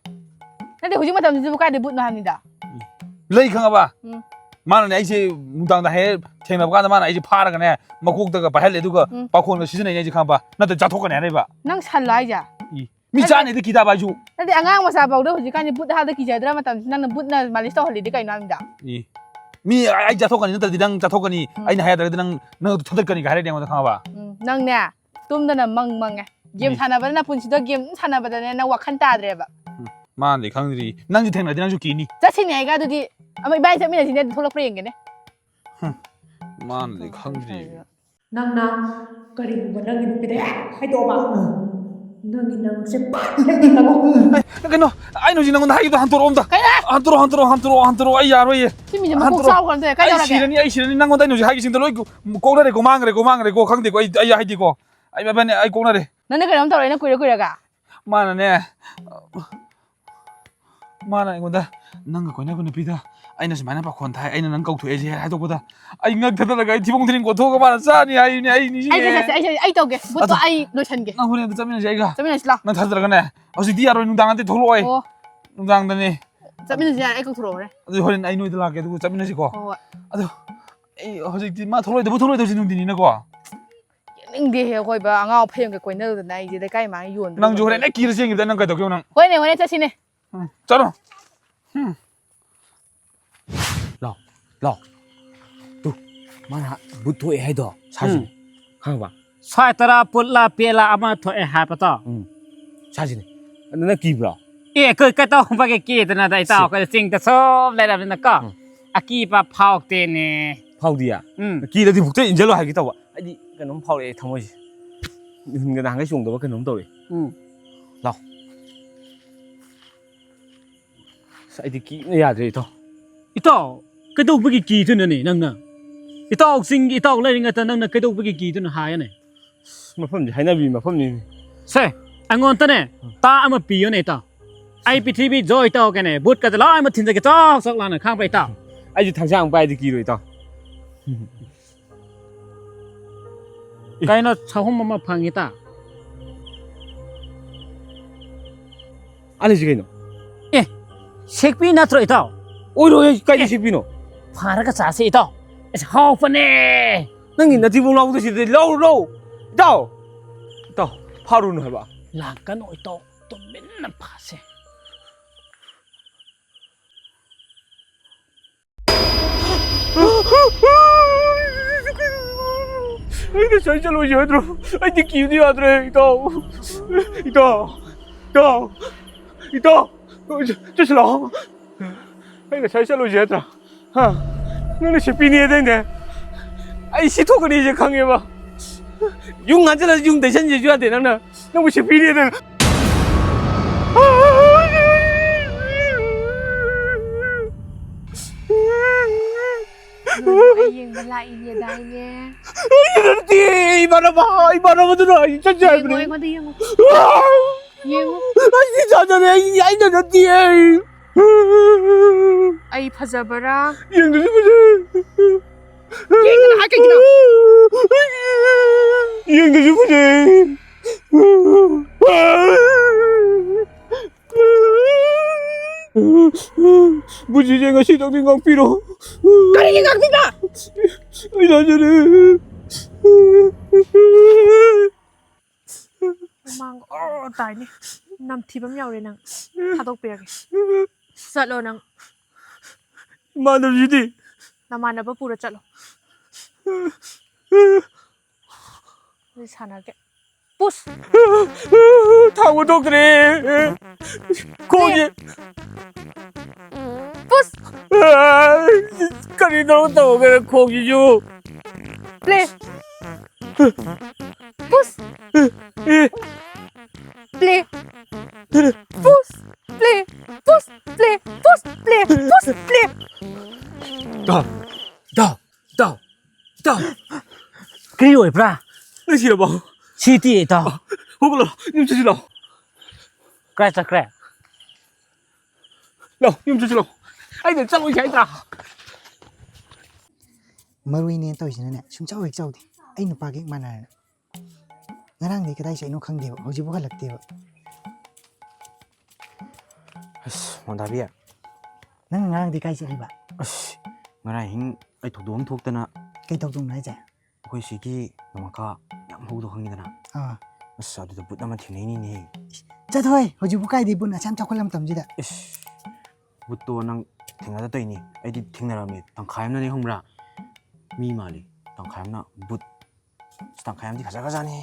ꯅꯠꯇꯦ, ꯍꯧꯖꯤꯛ ꯃꯇꯝꯁꯤꯕꯨ ꯀꯥꯏꯗꯩ ꯚꯨꯠꯅꯣ ꯍꯥꯏꯕꯅꯤꯗ꯫ ꯂꯩ ꯈꯪꯉꯕ? ꯎꯝ꯫ ꯃꯥꯅꯅꯦ ꯑꯩꯁꯦ ꯅꯨꯡꯗꯥꯡꯗ ꯍꯦꯛ ꯊꯦꯡꯅꯕ ꯀꯥꯟꯗ ꯃꯥꯅ ꯑꯩꯁꯦ ꯐꯥꯔꯒꯅꯦ ꯃꯀꯣꯛꯇꯒ ꯄꯥꯏꯍꯜꯂꯦ, ꯑꯗꯨꯒ ꯎꯝ꯫ ꯄꯥꯈꯣꯟꯒ ꯁꯤꯖꯤꯟꯅꯩꯅꯦ ꯑꯩꯁꯦ ꯈꯪꯉꯕ? ꯅꯠꯇ꯭ꯔ ꯆꯥꯊꯣꯛꯀꯅꯤ ꯍꯥꯏꯔꯛꯏꯕ꯫ ꯅꯪ ꯁꯜꯂꯣ ꯍꯥꯏꯁꯦ? ꯏ, ꯃꯤ ꯅꯠꯇꯦ꯫ ꯆꯥꯅꯤꯗꯤ ꯀꯤꯗꯕ ꯑꯩꯁꯨ꯫ ꯅꯠꯇꯦ, ꯑꯉꯥꯡ ꯃꯆꯥ ꯐꯥꯎꯗ ꯍꯧꯖꯤꯛꯀꯥꯟꯗꯤ ꯚꯨꯠ ꯍꯥꯏꯕꯗ ꯀꯤꯖꯗ꯭ꯔ ꯃꯇꯝꯁꯤ ꯅꯪꯅ ꯚꯨꯠꯅ ꯃꯥꯂꯤꯁ ꯇꯧꯍꯜꯂꯤꯗꯤ ꯀꯩꯅꯣ ꯍꯥꯏꯕꯅꯤꯗ? ꯏ, ꯃꯤ ꯑꯩ ꯆꯥꯊꯣꯛꯀꯅꯤ ꯅꯠꯇ꯭ꯔꯗꯤ ꯅꯪ ꯆꯥꯊꯣꯛꯀꯅꯤ, ꯎꯝ꯫ ꯑꯩꯅ ꯍꯥꯏꯗ꯭ꯔꯒꯗꯤ ꯅꯪ, ꯅꯪ ꯊꯥꯗꯠꯀꯅꯤꯒ ꯍꯥꯏꯔꯛꯏꯅꯦ ꯑꯩꯉꯣꯟꯗ ꯈꯪꯉꯕ? ꯎꯝ, ꯅꯪꯅꯦ ꯇꯨꯝꯗꯅ ꯃꯪ ꯃꯪꯉꯦ꯫ ꯒꯦꯝ ꯎꯝ꯫ ꯁꯥꯟꯅꯕꯗꯅ ꯄꯨꯟꯁꯤꯗꯣ ꯒꯦꯝ ꯑꯗꯨꯝ ꯁꯥꯟꯅꯕꯗꯅꯦ ꯅꯪ ꯋꯥꯈꯜ ꯇꯥꯗ꯭ꯔꯦꯕ꯫ ꯎꯝ, ꯃꯥꯅꯗꯤ ꯈꯪꯗ꯭ꯔꯤ꯫ ꯅꯪꯁꯨ ꯊꯦꯡꯅꯗꯤ ꯅꯪꯁꯨ ꯀꯤꯅꯤ꯫ ꯆꯠꯁꯤꯅꯦ ꯑꯩꯒ ꯑꯗꯨꯗꯤ꯫ ꯑꯃ ꯏꯕꯥꯅꯤ ꯆꯠꯃꯤꯟꯅꯁꯤꯅꯦ ꯑꯗꯨ ꯊꯣꯛꯂꯛꯄ꯭ꯔꯥ ꯌꯦꯡꯒꯦꯅꯦ꯫ ꯍꯨꯝ, ꯃꯥꯅꯗꯤ ꯈꯪꯗ꯭ꯔꯤ꯫ ꯅꯪꯅ ꯀꯔꯤꯒꯨꯝꯕ ꯅꯪꯒꯤ ꯅꯨꯄꯤꯗ ꯍꯦꯛ ꯍꯥꯏꯗꯣꯛꯑꯕ, ꯎꯝ꯫ ꯅꯪꯒꯤ ꯅꯪꯁꯦ ꯄꯥꯛ ꯂꯩꯅꯤꯡꯉꯕ꯫ ꯑꯦ, ꯀꯩꯅꯣ? ꯑꯩꯅ ꯍꯧꯖꯤꯛ ꯅꯪꯉꯣꯟꯗ ꯍꯥꯏꯈꯤꯕꯗꯣ ꯍꯟꯇꯣꯔꯛꯑꯣ ꯑꯝꯇ꯫ ꯀꯩꯅꯣ? ꯍꯟꯇꯣꯔꯛꯑꯣ, ꯍꯟꯇꯣꯔꯛꯑꯣ, ꯍꯟꯇꯣꯔꯛꯑꯣ, ꯍꯟꯇꯣꯔꯛꯑꯣ, ꯑꯩ ꯌꯥꯔꯣꯏꯌꯦ꯫ ꯁꯤ ꯃꯤꯁꯦ ꯃꯀꯣꯛ ꯍꯟꯇꯣꯔꯛꯑꯣ꯫ ꯆꯥꯎꯈ꯭ꯔꯕꯅꯦ, ꯑꯩ ꯀꯩꯗꯧꯔꯒꯦ? ꯁꯤꯔꯅꯤ, ꯑꯩ ꯁꯤꯔꯅꯤ, ꯅꯪꯉꯣꯟꯗ ꯑꯩꯅ ꯍꯧꯖꯤꯛ ꯍꯥꯏꯈꯤꯕꯁꯤꯡꯗꯣ ꯂꯣꯏ ꯀꯣꯛꯅꯔꯦꯀꯣ, ꯃꯥꯡꯈ꯭ꯔꯦꯀꯣ, ꯃꯥꯡꯈ꯭ꯔꯦꯀꯣ, ꯈꯪꯗꯦꯀꯣ, ꯑꯩ, ꯑꯩ ꯍꯥꯏꯗꯤꯀꯣ꯫ ꯑꯩ ꯃꯕꯥꯅꯤ, ꯑꯩ ꯀꯣꯛꯅꯔꯦ꯫ ꯅꯪꯅ ꯀꯩꯅꯣꯝ ꯇꯧꯔꯦ, ꯅꯪ ꯀꯨꯏꯔ ꯀꯨꯏꯔꯒ꯫ ꯃꯥꯅꯅꯦ, ꯃꯥꯅ ꯑꯩꯉꯣꯟꯗ, "ꯅꯪꯒ ꯀꯣꯏꯅꯕ ꯅꯨꯄꯤꯗ ꯑꯩꯅ ꯁꯨꯃꯥꯏꯅ ꯄꯥꯈꯣꯟ ꯊꯥꯏ, ꯑꯩꯅ ꯅꯪ ꯀꯧꯊꯣꯛꯑꯦꯁꯦ" ꯍꯥꯏꯗꯣꯛꯄꯗ ꯑꯩ ꯉꯛ ꯊꯗꯠꯂꯒ ꯑꯩ ꯊꯤꯕꯣꯡ ꯊꯤꯔꯤꯡ ꯀꯣꯠꯊꯣꯛꯑꯒ ꯃꯥꯅ ꯆꯥꯅꯤ ꯍꯥꯏꯌꯦꯅꯦ, ꯑꯩ ꯅꯤꯡꯁꯤꯡꯉꯦ꯫ ꯑꯩ, ꯑꯩ, ꯑꯩ, ꯑꯩ ꯇꯧꯒꯦ, ꯚꯨꯠꯇꯣ ꯑꯗꯣ ꯑꯩ ꯂꯣꯏꯁꯟꯒꯦ꯫ ꯅꯪ ꯍꯣꯔꯦꯟ ꯑꯝꯇ ꯆꯠꯃꯤꯟꯅꯁꯦ ꯑꯩꯒ꯫ ꯆꯠꯃꯤꯟꯅꯁꯤ ꯂꯥꯎ꯫ ꯅꯪ ꯊꯥꯖꯗ꯭ꯔꯒꯅꯦ, ꯍꯧꯖꯤꯛꯇꯤ ꯌꯥꯔꯣꯏ, ꯅꯨꯡꯗꯥꯡ ꯅꯠꯇꯦ, ꯊꯣꯛꯂꯛꯑꯣꯏ꯫ ꯑꯣ꯫ ꯅꯨꯡꯗꯥꯡꯗꯅꯦ꯫ ꯆꯠꯃꯤꯟꯅꯁꯤ ꯌꯥꯔꯦ, ꯑꯩ ꯀꯧꯊꯣꯔꯛꯑꯣꯔꯦ꯫ ꯑꯗꯨ ꯍꯣꯔꯦꯟ ꯑꯩ ꯅꯣꯏꯗ ꯂꯥꯛꯀꯦ, ꯑꯗꯨꯒ ꯆꯠꯃꯤꯟꯅꯁꯤꯀꯣ꯫ ꯍꯣꯏ, ꯍꯣꯏ꯫ ꯑꯗꯣ ꯑꯩ ꯍꯧꯖꯤꯛꯇꯤ ꯃꯥ ꯊꯣꯛꯂꯛꯑꯣꯏꯗꯕꯨ ꯊꯣꯛꯂꯛꯑꯣꯏꯗꯕꯁꯤ ꯅꯨꯡꯊꯤꯟꯅꯤꯅꯀꯣ꯫ ꯌꯦꯡꯅꯤꯡꯗꯦꯍꯦ, ꯑꯩꯈꯣꯏꯕ ꯑꯉꯥꯎ ꯑꯐꯩ ꯑꯃꯒ ꯀꯣꯏꯅꯗꯅ ꯑꯩꯁꯦ ꯂꯩꯀꯥꯏ ꯃꯥꯡ ꯌꯣꯟꯕ ꯅꯪꯁꯨ ꯍꯣꯔꯦꯟ ꯉꯝꯃꯣꯏ꯫ ꯍꯦꯛ ꯀꯤꯔ ꯆꯦꯟꯈꯤꯕꯗ ꯅꯪ ꯀꯩꯗꯧꯒꯦ ꯅꯪ? ꯍꯣꯏꯅꯦ, ꯍꯣꯏꯅꯦ, ꯆꯠꯁꯤꯅꯦ꯫ ꯎꯝ, ꯆꯠꯂꯣ꯫ ꯎꯝ꯫ ꯂꯥꯎ, ꯂꯥꯎ꯫ ꯇꯨ, ꯃꯥꯅ ꯕꯨꯠ ꯊꯣꯛꯑꯦ ꯍꯥꯏꯗꯣ, ꯁꯥꯁꯤꯅꯦ꯫ ꯎꯝ꯫ ꯈꯪꯉꯕ? ꯁ꯭ꯋꯥꯏ ꯇꯔꯥ ꯄꯨꯠꯂ ꯄꯦꯠꯂ ꯑꯃ ꯊꯣꯛꯑꯦ ꯍꯥꯏꯕꯗꯣ꯫ ꯎꯝ, ꯁꯥꯁꯤꯅꯦ꯫ ꯑꯗꯨ ꯅꯪ ꯀꯤꯕ꯭ꯔꯣ? ꯑꯦ, ꯀ-, ꯀꯩꯗꯧꯕꯒꯤ ꯀꯤꯗꯅꯗ, ꯏꯇꯥꯎ? ꯁꯤ꯫ ꯑꯩꯈꯣꯏ ꯆꯤꯡꯗ ꯁꯨꯝ ꯂꯩꯔꯕꯅꯤꯅꯀꯣ, ꯎꯝ꯫ ꯑꯀꯤꯕ ꯐꯥꯎꯗꯦꯅꯦ꯫ ꯐꯥꯎꯗꯤꯌꯥ? ꯎꯝ꯫ ꯀꯤꯔꯗꯤ ꯕꯨꯛꯇ ꯏꯟꯖꯜꯂꯣ ꯍꯥꯏꯒꯦ ꯇꯧꯕ꯫ ꯑꯩꯗꯤ ꯀꯩꯅꯣꯝ ꯐꯥꯎꯔꯛꯑꯦ ꯊꯃꯣꯏꯁꯦ꯫ ꯃꯤꯍꯨꯟꯒ ꯅꯍꯥꯟꯈꯩ ꯆꯣꯡꯗꯕ ꯀꯩꯅꯣꯝ ꯇꯧꯔꯦ꯫ ꯎꯝ꯫ ꯂꯥꯎ꯫ ꯑꯁ, ꯑꯩꯗꯤ ꯀꯤꯕꯅ ꯌꯥꯗ꯭ꯔꯦ, ꯏꯇꯥꯎ꯫ ꯏꯇꯥꯎ, ꯀꯩꯗꯧꯕꯒꯤ ꯀꯤꯗꯣꯏꯅꯣꯅꯦ ꯅꯪꯅ? ꯏꯇꯥꯎ, ꯆꯤꯡꯒꯤ ꯏꯇꯥꯎ ꯂꯩꯔꯤꯉꯩꯗ ꯅꯪꯅ ꯀꯩꯗꯧꯕꯒꯤ ꯀꯤꯗꯣꯏꯅꯣ ꯍꯥꯏꯌꯨꯅꯦ? ꯑꯁ, ꯃꯐꯝꯁꯦ ꯍꯥꯏꯅꯕꯤ ꯃꯐꯝꯅꯤꯅꯦ꯫ ꯁꯦ, ꯑꯩꯉꯣꯟꯗꯅꯦ, ꯎꯝ꯫ ꯇꯥ ꯑꯃ ꯄꯤꯌꯨꯅꯦ, ꯏꯇꯥꯎ꯫ ꯑꯩ ꯄ꯭ꯔꯤꯊꯤꯕꯤ ꯖꯣꯏ ꯏꯇꯥꯎ ꯀꯩꯅꯦ, ꯕꯨꯠꯀꯁꯦ ꯂꯣꯏꯅꯃꯛ ꯊꯤꯟꯖꯒꯦ, ꯆꯥꯎ ꯆꯥꯎ ꯂꯥꯎꯅ, ꯈꯪꯕ꯭ꯔꯥ, ꯏꯇꯥꯎ? ꯑꯩꯁꯨ ꯊꯥꯡꯁꯥꯡ ꯄꯥꯏꯗꯤ ꯀꯤꯔꯣꯏ, ꯏꯇꯥꯎ꯫ ꯀꯩꯅꯣ, ꯆꯍꯨꯝ ꯑꯃ ꯐꯪꯉꯤ, ꯏꯇꯥꯎ? ꯑꯂꯤꯁꯤ ꯀꯩꯅꯣ? ꯑꯦ, ꯁꯦꯛꯄꯤ ꯅꯠꯇ꯭ꯔꯣ, ꯏꯇꯥꯎ? ꯑꯣꯏꯔꯣꯏ, ꯀꯥꯏꯗ ꯑꯦ, ꯁꯦꯛꯄꯤꯅꯣ? ꯐꯥꯔꯒ ꯆꯥꯁꯦ, ꯏꯇꯥꯎ꯫ ꯑꯁ, ꯍꯥꯎꯕꯅꯦ꯫ ꯅꯪꯒꯤ ꯅꯊꯤꯕꯣꯡ ꯂꯥꯎꯕꯗꯣ ꯁꯤꯗꯤ ꯂꯧꯔꯨ, ꯂꯧ꯫ ꯏꯇꯥꯎ! ꯏꯇꯥꯎ, ꯐꯥꯔꯨꯅꯨ ꯍꯥꯏꯕ꯫ ꯂꯥꯛꯀꯅꯨ, ꯏꯇꯥꯎ꯫ ꯇꯨꯃꯤꯟꯅ ꯐꯥꯁꯦ꯫ ꯑꯩ ꯉꯁꯥꯏ ꯆꯠꯂꯣꯏꯁꯦ ꯍꯥꯏꯗ꯭ꯔꯣ? ꯑꯩꯗꯤ ꯀꯤꯕꯗꯤ ꯌꯥꯗ꯭ꯔꯦ, ꯏꯇꯥꯎ꯫ ꯏꯇꯥꯎ, ꯏꯇꯥꯎ, ꯏꯇꯥꯎ, ꯆꯠꯁꯤ ꯂꯥꯛꯑꯣ꯫ ꯑꯩ ꯉꯁꯥꯏ ꯆꯠꯂꯣꯏꯁꯦ ꯍꯥꯏꯗ꯭ꯔꯥ? ꯍꯥ? ꯅꯪꯅ ꯁꯦꯛꯄꯤꯅꯤ ꯍꯥꯏꯗꯥꯏꯅꯦ? ꯑꯩ ꯁꯤ ꯊꯣꯛꯀꯅꯤꯁꯦ ꯈꯪꯉꯦꯕ꯫ ꯌꯨꯝ ꯉꯥꯟꯁꯤꯜꯂꯁꯨ ꯌꯨꯝ ꯇꯩꯁꯟꯁꯦꯁꯨ ꯌꯥꯗꯦ ꯅꯪꯅ꯫ ꯅꯪꯕꯨ ꯁꯦꯛꯄꯤꯅꯤ ꯍꯥꯏꯗꯥꯏꯅꯦ? ꯅꯣꯏꯕꯨ ꯑꯩ ꯌꯦꯡꯕ ꯂꯥꯛꯏꯅꯦꯗꯥꯏꯅꯦ? ꯑꯩꯅ ꯅꯠꯇꯦ, ꯏꯃꯥꯟꯅꯕ, ꯏꯃꯥꯟꯅꯕꯗꯨꯅ ꯑꯩ ꯆꯠꯁꯦ ꯌꯦꯡꯉꯣ, ꯍꯥꯏꯕꯅꯦ꯫ ꯑꯩꯉꯣꯟꯗ ꯌꯦꯡꯉꯣ꯫ ꯌꯦꯡꯉꯣ꯫ ꯑꯩꯗꯤ ꯆꯥꯖꯔꯦ, ꯑꯩ, ꯑꯩꯅ ꯅꯠꯇꯦ꯫ ꯑꯩ ꯐꯖꯕꯔꯥ? ꯌꯦꯡꯗꯁꯨ ꯐꯖꯩ꯫ ꯌꯦꯡꯒꯅꯨ ꯍꯥꯏ ꯀꯩꯒꯤꯅꯣ? ꯌꯦꯡꯗꯁꯨ ꯐꯖꯩ꯫ ꯄꯨꯟꯁꯤꯁꯦ ꯉꯁꯤꯗꯪꯗꯤ ꯉꯥꯛꯄꯤꯔꯣ꯫ ꯀꯔꯤꯒꯤ ꯉꯥꯛꯄꯤꯕ? ꯑꯩ ꯂꯥꯟꯖꯔꯦ꯫ ꯍꯨꯃꯥꯡ ꯑꯣꯔꯣ ꯇꯥꯏꯅꯦ꯫ ꯅꯝꯊꯤꯕ ꯑꯃ ꯌꯥꯎꯔꯦ ꯅꯪ꯫ ꯊꯥꯗꯣꯛꯄꯤꯔꯒꯦ꯫ ꯆꯠꯂꯣ ꯅꯪ꯫ ꯏꯃꯥꯟꯅꯕꯁꯤꯗꯤ? ꯅꯃꯥꯟꯅꯕ ꯄꯨꯔ ꯆꯠꯂꯣ꯫ ꯑꯗꯨꯗꯤ ꯁꯥꯟꯅꯔꯒꯦ꯫ Push. ꯊꯥꯡꯕ ꯊꯣꯛꯇ꯭ꯔꯦ꯫ ꯈꯣꯡꯁꯦ꯫ Push. ꯀꯔꯤꯅꯣ ꯇꯧꯒꯦ ꯈꯣꯡꯁꯤꯁꯨ꯫ Play. Push. Play. Push. Play. Push. Play. Push. Play. Push. Play. ꯏꯇꯥꯎ, ꯏꯇꯥꯎ, ꯏꯇꯥꯎ, ꯏꯇꯥꯎ꯫ ꯀꯔꯤ ꯑꯣꯏꯕ꯭ꯔꯥ? ꯅꯪ ꯁꯤꯔꯕꯣ? ꯁꯤꯇꯤ ꯏꯇꯥꯎ꯫ ꯍꯧꯒꯠꯂꯣ, ꯌꯨꯝ ꯆꯠꯁꯤ ꯂꯥꯎ꯫ ꯀꯥꯏ ꯆꯠꯈ꯭ꯔꯦ? ꯂꯥꯎ, ꯌꯨꯝ ꯆꯠꯁꯤ ꯂꯥꯎ꯫ ꯑꯩꯅ ꯆꯠꯂꯣꯏꯁꯦ ꯍꯥꯏꯗ꯭ꯔꯥ? ꯃꯔꯨꯏꯅꯦ ꯇꯧꯔꯤꯁꯤꯅꯅꯦ, ꯁꯨꯡꯆꯥꯎ ꯍꯦꯛ ꯆꯥꯎꯗꯦ꯫ ꯑꯩ ꯅꯨꯄꯥꯒ ꯍꯦꯛ ꯃꯥꯟꯅꯔꯦ꯫ ꯉꯔꯥꯡꯗꯩ ꯀꯗꯥꯏ ꯆꯠꯂꯤꯅꯣ ꯈꯪꯗꯦꯕ, ꯍꯧꯖꯤꯛꯐꯥꯎ ꯍꯜꯂꯛꯇꯦꯕ꯫ ꯑꯁ, ꯃꯣꯟꯗꯥꯕꯤ꯫ ꯅꯪ ꯉꯔꯥꯡꯗꯤ ꯀꯥꯏ ꯆꯠꯂꯤꯕ? ꯑꯁ, ꯉꯔꯥꯡ ꯑꯍꯤꯡ ꯑꯩ ꯊꯧꯗꯣꯛ ꯑꯃ ꯊꯣꯛꯇꯅ꯫ ꯀꯩ ꯊꯧꯗꯣꯛꯅꯣ ꯍꯥꯏꯁꯦ? ꯑꯩꯈꯣꯏ ꯁꯤꯒꯤ ꯅꯣꯡꯃꯈꯥ ꯌꯥꯝ ꯍꯧꯕꯗꯣ ꯈꯪꯉꯤꯗꯅ? ꯑꯥ꯫ ꯑꯁ, ꯑꯗꯨꯗ ꯕꯨꯠ ꯑꯃ ꯊꯦꯡꯅꯩꯅꯤꯅꯦ꯫ ꯏꯁ, ꯆꯠꯊꯣꯏ, ꯍꯧꯖꯤꯛꯄꯨ ꯀꯥꯏꯗꯩ ꯕꯨꯠꯅꯣ, ꯑꯁꯨꯛ ꯌꯥꯝ ꯆꯥꯎꯈꯠꯂ ꯃꯇꯝꯁꯤꯗ? ꯏꯁ, ꯕꯨꯠꯇꯣ ꯅꯪ ꯊꯦꯡꯅꯗ ꯇꯧꯔꯤꯅꯤ꯫ ꯑꯩꯗꯤ ꯊꯦꯡꯅꯔꯝꯃꯦ꯫ ꯇꯪꯈꯥꯏ ꯑꯃꯅꯅꯦ ꯈꯪꯕ꯭ꯔꯥ? ꯃꯤ ꯃꯥꯜꯂꯤ꯫ ꯇꯪꯈꯥꯏ ꯑꯃꯅ ꯕꯨꯠ꯫ ꯑꯁ, ꯇꯪꯈꯥꯏ ꯑꯃꯗꯤ ꯐꯖꯈ꯭ꯔꯖꯥꯠꯅꯤ꯫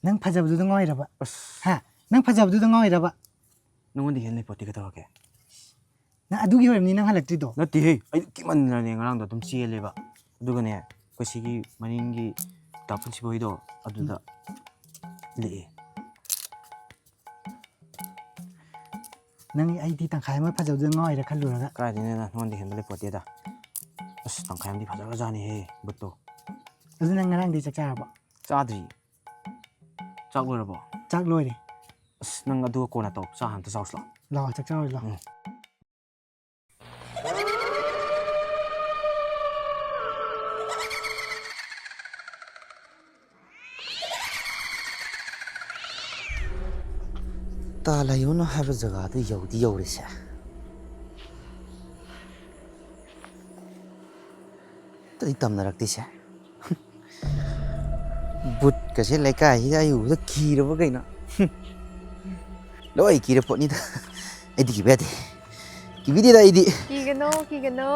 ꯅꯪ ꯐꯖꯕꯗꯨꯗ ꯉꯥꯎꯔꯤꯔꯕ? ꯑꯁ꯫ ꯍꯥ? ꯅꯪ ꯐꯖꯕꯗꯨꯗ ꯉꯥꯎꯔꯤꯔꯕ? ꯅꯪꯉꯣꯟꯗ ꯍꯦꯟꯅ ꯂꯩꯄꯣꯠꯇꯦ, ꯀꯩꯗꯧꯔꯒꯦ? ꯅꯪ ꯑꯗꯨꯒꯤ ꯑꯣꯏꯔꯝꯅꯤ ꯅꯪ ꯍꯜꯂꯛꯇ꯭ꯔꯤꯗꯣ꯫ ꯅꯠꯇꯦꯍꯦ, ꯑꯩ ꯀꯤꯃꯟꯗꯅꯅꯦ ꯉꯔꯥꯡꯗꯣ ꯑꯗꯨꯝ ꯆꯦꯜꯂꯦꯕ꯫ ꯑꯗꯨꯒꯅꯦ, ꯑꯩꯈꯣꯏ ꯁꯤꯒꯤ ꯃꯅꯤꯡꯒꯤ ꯗꯥ ꯄꯨꯟꯁꯤꯕ ꯍꯣꯏꯗꯣ ꯑꯗꯨꯗ ꯂꯦꯛꯑꯦ꯫ ꯅꯪ ꯑꯩꯗꯤ ꯇꯪꯈꯥꯏ ꯑꯃ ꯐꯖꯕꯗꯨꯗ ꯉꯥꯎꯔꯤꯔꯥ ꯈꯜꯂꯨꯔꯒ꯫ ꯀꯥꯏꯗꯩꯅꯣꯗ, ꯅꯉꯣꯟꯗ ꯍꯦꯟꯕ ꯂꯩꯄꯣꯠꯇꯦꯗ꯫ ꯑꯁ, ꯇꯪꯈꯥꯏ ꯑꯃꯗꯤ ꯐꯖꯈ꯭ꯔꯖꯥꯠꯅꯤꯍꯦ, ꯕꯨꯠꯇꯣ꯫ ꯑꯗꯨ ꯅꯪ ꯉꯔꯥꯡꯗꯤ ꯆꯥꯛ ꯆꯥꯔꯕꯣ? ꯆꯥꯗ꯭ꯔꯤ꯫ ꯆꯥꯛ ꯂꯣꯏꯔꯕꯣ? ꯆꯥꯛ ꯂꯣꯏꯔꯦ꯫ ꯑꯁ, ꯅꯪ ꯑꯗꯨꯒ ꯀꯣꯟꯅ ꯇꯧ꯫ ꯆꯥ ꯑꯝꯇ ꯆꯥꯎꯁꯤ ꯂꯥꯎ꯫ ꯂꯥꯛꯑꯣ, ꯆꯥꯛ ꯆꯥꯔꯨꯁꯤ ꯂꯥꯛꯑꯣ꯫ ꯎꯝ꯫ ꯇꯥ ꯂꯥꯏꯌꯣꯟꯅ ꯍꯥꯏꯕ ꯖꯒꯥꯗꯨ ꯌꯧꯗꯤ ꯌꯧꯔꯦꯁꯦ꯫ ꯑꯝꯇꯗꯤ ꯇꯝꯅꯔꯛꯇꯦꯁꯦ꯫ ꯕꯨꯠꯀꯁꯦ ꯂꯩꯀꯥꯏꯁꯤꯗ ꯑꯩ ꯎꯕꯗ ꯀꯤꯔꯕ ꯀꯩꯅꯣ? ꯂꯣꯏ ꯀꯤꯔ ꯄꯣꯠꯅꯤꯗ꯫ ꯑꯩꯗꯤ ꯀꯤꯕ ꯌꯥꯗꯦ꯫ ꯀꯤꯕꯤꯗꯦꯗ ꯑꯩꯗꯤ꯫ ꯀꯤꯒꯅꯣ, ꯀꯤꯒꯅꯣ꯫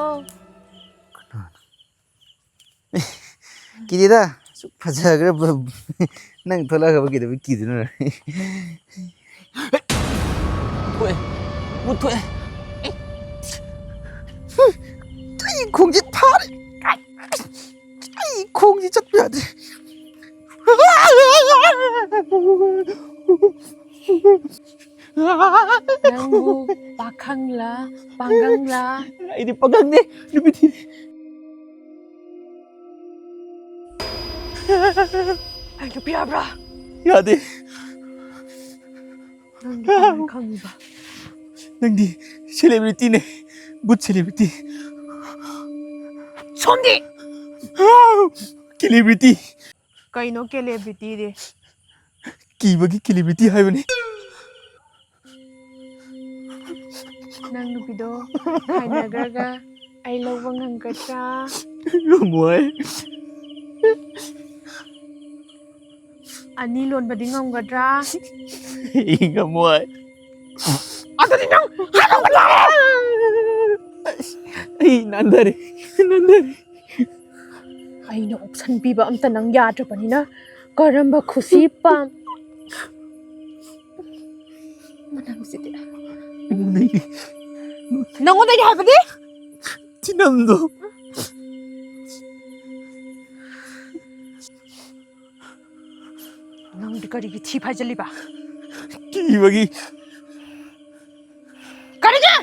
ꯀꯤꯗꯦꯗ꯫ ꯐꯖꯈ꯭ꯔꯕ ꯅꯪ ꯊꯣꯛꯂꯛꯑꯒ ꯀꯩꯗꯧꯕꯩ ꯀꯤꯗꯣꯏꯅꯣ? ꯃꯨꯠꯊꯣꯛꯑꯦ, ꯃꯨꯠꯊꯣꯛꯑꯦ꯫ ꯑꯩ ꯈꯣꯡꯁꯦ ꯐꯥꯔꯦ꯫ ꯑꯩ ꯈꯣꯡꯁꯦ ꯆꯠꯄ ꯌꯥꯗ꯭ꯔꯦ꯫ ꯅꯪꯕꯨ ꯄꯥꯈꯪꯂꯥ, ꯄꯥꯡꯒꯪꯂꯥ? ꯑꯩꯗꯤ ꯄꯥꯈꯪꯅꯦ, ꯅꯨꯄꯤ ꯊꯤꯔꯦ꯫ ꯑꯩ ꯅꯨꯄꯤ ꯌꯥꯕ꯭ꯔꯥ? ꯌꯥꯗꯦ꯫ ꯅꯪꯗꯤ ꯀꯃꯥꯏꯅ ꯈꯪꯉꯤꯕ? ꯅꯪꯗꯤ celebrityꯅꯦ, ꯕꯨꯠ celebrity꯫ ꯁꯣꯝꯗꯤ? Celebrity꯫ ꯀꯩꯅꯣ celebrityꯗꯤ? ꯀꯤꯕꯒꯤ celebrity ꯍꯥꯏꯕꯅꯤ꯫ ꯅꯪ ꯅꯨꯄꯤꯗꯣ ꯈꯥꯏꯅꯈ꯭ꯔꯒ ꯑꯩ ꯂꯧꯕ ꯉꯝꯒꯗ꯭ꯔꯥ? ꯉꯝꯃꯣꯏ꯫ ꯑꯅꯤ ꯂꯣꯟꯕꯗꯤ ꯉꯝꯒꯗ꯭ꯔꯥ? ꯑꯩ ꯉꯝꯃꯣꯏ꯫ ꯑꯗꯨꯗꯤ ꯅꯪ ꯍꯥꯠꯇꯣꯛꯄ ꯇꯥꯔꯦ! ꯑꯩ ꯅꯥꯟꯊꯔꯦ, ꯅꯥꯟꯊꯔꯦ꯫ ꯑꯩꯅ option ꯄꯤꯕ ꯑꯝꯇ ꯅꯪ ꯌꯥꯗ꯭ꯔꯕꯅꯤꯅ ꯀꯔꯝꯕ ꯈꯨꯁꯤ ꯄꯥꯝ-, ꯃꯅꯝꯁꯤꯗꯤ꯫ ꯑꯩꯉꯣꯟꯗꯒꯤ꯫ ꯅꯪꯉꯣꯟꯗꯒꯤ ꯍꯥꯏꯕꯗꯤ? ꯊꯤꯅꯝꯗꯣ꯫ ꯅꯪꯗꯤ ꯀꯔꯤꯒꯤ ꯊꯤ ꯐꯥꯏꯖꯜꯂꯤꯕ? ꯀꯤꯕꯒꯤ꯫ ꯀꯔꯤꯒꯤ?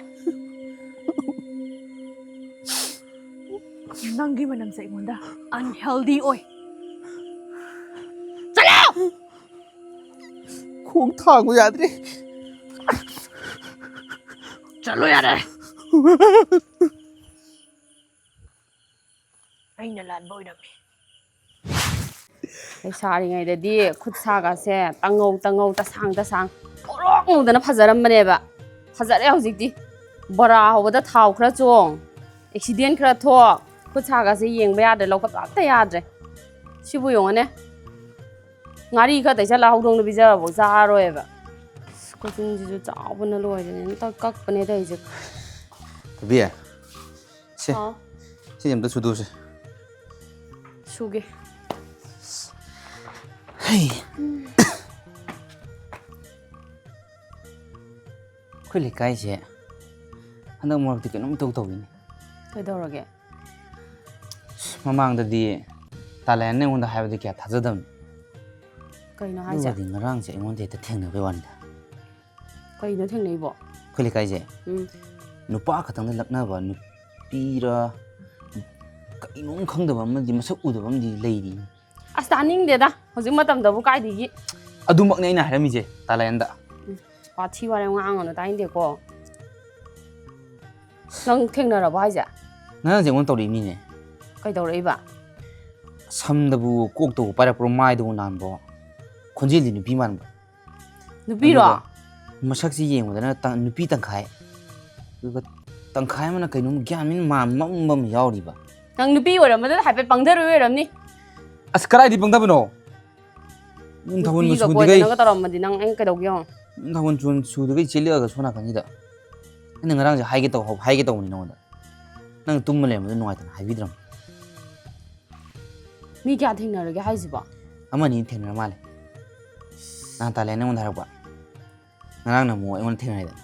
ꯅꯪꯒꯤ ꯃꯅꯝꯁꯦ ꯑꯩꯉꯣꯟꯗ unhealthy ꯑꯣꯏ꯫ ꯆꯠꯂꯣ! ꯈꯣꯡ ꯊꯥꯡꯕ ꯌꯥꯗ꯭ꯔꯦ꯫ ꯆꯠꯂꯣ ꯌꯥꯔꯦ꯫ ꯑꯩꯅ ꯂꯥꯟꯕ ꯑꯣꯏꯔꯝꯃꯤ꯫ ꯂꯩꯁꯥꯔꯤꯉꯩꯗꯗꯤ ꯈꯨꯠ ꯁꯥꯒꯁꯦ ꯇꯪꯉꯧ ꯇꯪꯉꯧ, ꯇꯁꯥꯡ ꯇꯁꯥꯡ, ꯄꯣꯔꯣꯛ ꯉꯧꯗꯅ ꯐꯖꯔꯝꯕꯅꯦꯕ꯫ ꯐꯖꯔꯦ ꯍꯧꯖꯤꯛꯇꯤ꯫ ꯕꯣꯔꯥ ꯍꯧꯕꯗ ꯊꯥꯎ ꯈꯔ ꯆꯣꯡ, accident ꯈꯔ ꯊꯣꯛ, ꯈꯨꯠ ꯁꯥꯒꯁꯦ ꯌꯦꯡꯕ ꯌꯥꯗ꯭ꯔꯦ, ꯂꯧꯈꯠꯄ ꯑꯝꯇ ꯌꯥꯗ꯭ꯔꯦ꯫ ꯁꯤꯕꯨ ꯌꯦꯡꯉꯨꯅꯦ꯫ ꯉꯥꯔꯤ ꯈꯔ ꯇꯩꯁꯜꯂ ꯍꯧꯗꯣꯡꯗ ꯄꯤꯖꯕꯐꯥꯎ ꯆꯥꯔꯣꯏꯕ꯫ ꯑꯁ, ꯈꯨꯖꯤꯟꯁꯤꯁꯨ ꯆꯥꯎꯕꯅ ꯂꯣꯏꯔꯦꯅꯦ꯫ ꯑꯝꯇ ꯀꯛꯄꯅꯦ ꯇꯧꯔꯤꯁꯦ꯫ ꯊꯣꯏꯕꯤ, ꯁꯦ, ꯑꯥ꯫ ꯁꯤ ꯑꯝꯇ ꯁꯨꯗꯣꯛꯁꯦ꯫ ꯁꯨꯒꯦ꯫ ꯑꯩꯈꯣꯏ ꯂꯩꯀꯥꯏꯁꯦ ꯍꯟꯗꯛ ꯃꯔꯛꯇꯤ ꯀꯩꯅꯣꯝ ꯏꯇꯧ ꯇꯧꯏꯅꯦ꯫ ꯀꯩꯗꯧꯔꯒꯦ? ꯃꯃꯥꯡꯗꯗꯤ ꯇꯥꯂꯥꯌꯥꯟꯅ ꯑꯩꯉꯣꯟꯗ ꯍꯥꯏꯕꯗꯤ ꯀꯌꯥ ꯊꯥꯖꯗꯕꯅꯤ꯫ ꯀꯩꯅꯣ ꯍꯥꯏꯁꯦ? ꯑꯗꯨꯒꯗꯤ ꯉꯔꯥꯡꯁꯦ ꯑꯩꯉꯣꯟꯗ ꯍꯦꯛꯇ ꯊꯦꯡꯅꯕꯩ ꯋꯥꯅꯤꯗ꯫ ꯀꯩꯅꯣ ꯊꯦꯡꯅꯩꯕꯣ? ꯑꯩꯈꯣꯏ ꯂꯩꯀꯥꯏꯁꯦ ꯎꯝ꯫ ꯅꯨꯄꯥ ꯈꯛꯇꯪꯗ ꯂꯛꯅꯕ ꯅꯨꯄꯤꯔ ꯀꯩꯅꯣꯝ ꯈꯪꯗꯕ ꯑꯃꯗꯤ, ꯃꯁꯛ ꯎꯗꯕ ꯑꯃꯗꯤ ꯂꯩꯔꯤ꯫ ꯑꯁ, ꯇꯥꯅꯤꯡꯗꯦꯗ꯫ ꯍꯧꯖꯤꯛ ꯃꯇꯝꯗꯕꯨ ꯀꯥꯏꯗꯒꯤ? ꯑꯗꯨꯃꯛꯅꯦ ꯑꯩꯅ ꯍꯥꯏꯔꯝꯃꯤꯁꯦ ꯇꯥꯂꯥꯌꯥꯟꯗ꯫ ꯎꯝ, ꯋꯥꯊꯤ ꯋꯥꯔꯦꯝ ꯉꯥꯡꯒꯅꯨ, ꯇꯥꯅꯤꯡꯗꯦꯀꯣ꯫ ꯅꯪ ꯊꯦꯡꯅꯔꯕꯣ ꯍꯥꯏꯁꯦ? ꯉꯔꯥꯡꯁꯦ ꯑꯩꯉꯣꯟꯗ ꯇꯧꯔꯛꯏ ꯃꯤꯅꯦ꯫ ꯀꯩꯗꯧꯔꯛꯏꯕ? ꯁꯝꯗꯕꯨ ꯀꯣꯛꯇꯕꯨ ꯄꯥꯏꯔꯛꯄ꯭ꯔꯣ, ꯃꯥꯏꯗꯕꯨ ꯅꯥꯟꯕ꯭ꯔꯣ? ꯈꯣꯟꯖꯦꯜꯗꯤ ꯅꯨꯄꯤ ꯃꯥꯟꯕ꯫ ꯅꯨꯄꯤꯔꯣ? ꯑꯗꯨꯒ ꯃꯁꯛꯁꯤ ꯌꯦꯡꯕꯗꯅ ꯇ-, ꯅꯨꯄꯤ ꯇꯪꯈꯥꯏ꯫ ꯑꯗꯨꯒ ꯇꯪꯈꯥꯏ ꯑꯃꯅ ꯀꯩꯅꯣꯝ ꯒ꯭ꯌꯥꯟ ꯃꯦꯟ ꯃꯥꯟ-, ꯃꯝꯕ ꯑꯃ ꯌꯥꯎꯔꯤꯕ꯫ ꯅꯪ ꯅꯨꯄꯤ ꯑꯣꯏꯔꯝꯕꯗꯨꯗ ꯍꯥꯏꯐꯦꯠ ꯄꯪꯊꯔꯨꯏ ꯑꯣꯏꯔꯝꯅꯤ꯫ ꯑꯁ, ꯀꯗꯥꯏꯗꯤ ꯄꯪꯊꯕꯅꯣ? ꯅꯪ ꯊꯥꯕꯜ ꯅꯨꯄꯤꯒ ꯃꯆꯨꯗꯨꯒꯩ ꯀꯣꯏꯗꯅꯒ ꯇꯧꯔꯝꯃꯗꯤ ꯅꯪ ꯑꯩꯅ ꯀꯩꯗꯧꯒꯦ ꯌꯦꯡꯉꯣ꯫ ꯅꯪ ꯊꯥꯕꯜ ꯆꯨ-, ꯆꯨꯗꯨꯒꯩ ꯆꯦꯜꯂꯛꯑꯒ ꯁꯣꯝ ꯅꯥꯀꯟꯁꯤꯗ꯫ ꯑꯩꯅ ꯉꯔꯥꯡꯁꯦ ꯍꯥꯏꯒꯦ ꯇꯧ-, ꯍꯥꯏꯒꯦ ꯇꯧꯕꯅꯤ ꯅꯉꯣꯟꯗ꯫ ꯅꯪ ꯇꯨꯝꯃ ꯂꯩꯔꯝꯕꯗꯣ ꯅꯨꯡꯉꯥꯏꯇꯅ ꯍꯥꯏꯕꯤꯗ꯭ꯔꯕꯅꯤ꯫ ꯃꯤ ꯀꯌꯥ ꯊꯦꯡꯅꯔꯒꯦ ꯍꯥꯏꯁꯤꯕꯣ? ꯑꯃ ꯑꯅꯤ ꯊꯦꯡꯅꯔ ꯃꯥꯜꯂꯦ꯫ ꯅꯍꯥꯟ ꯇꯥꯂꯦꯟ ꯑꯩꯉꯣꯟꯗ ꯍꯥꯏꯔꯛꯄ꯫ ꯉꯔꯥꯡꯅ ꯑꯃꯨꯛ ꯑꯩꯉꯣꯟꯗ ꯊꯦꯡꯅꯔꯦꯗꯅ꯫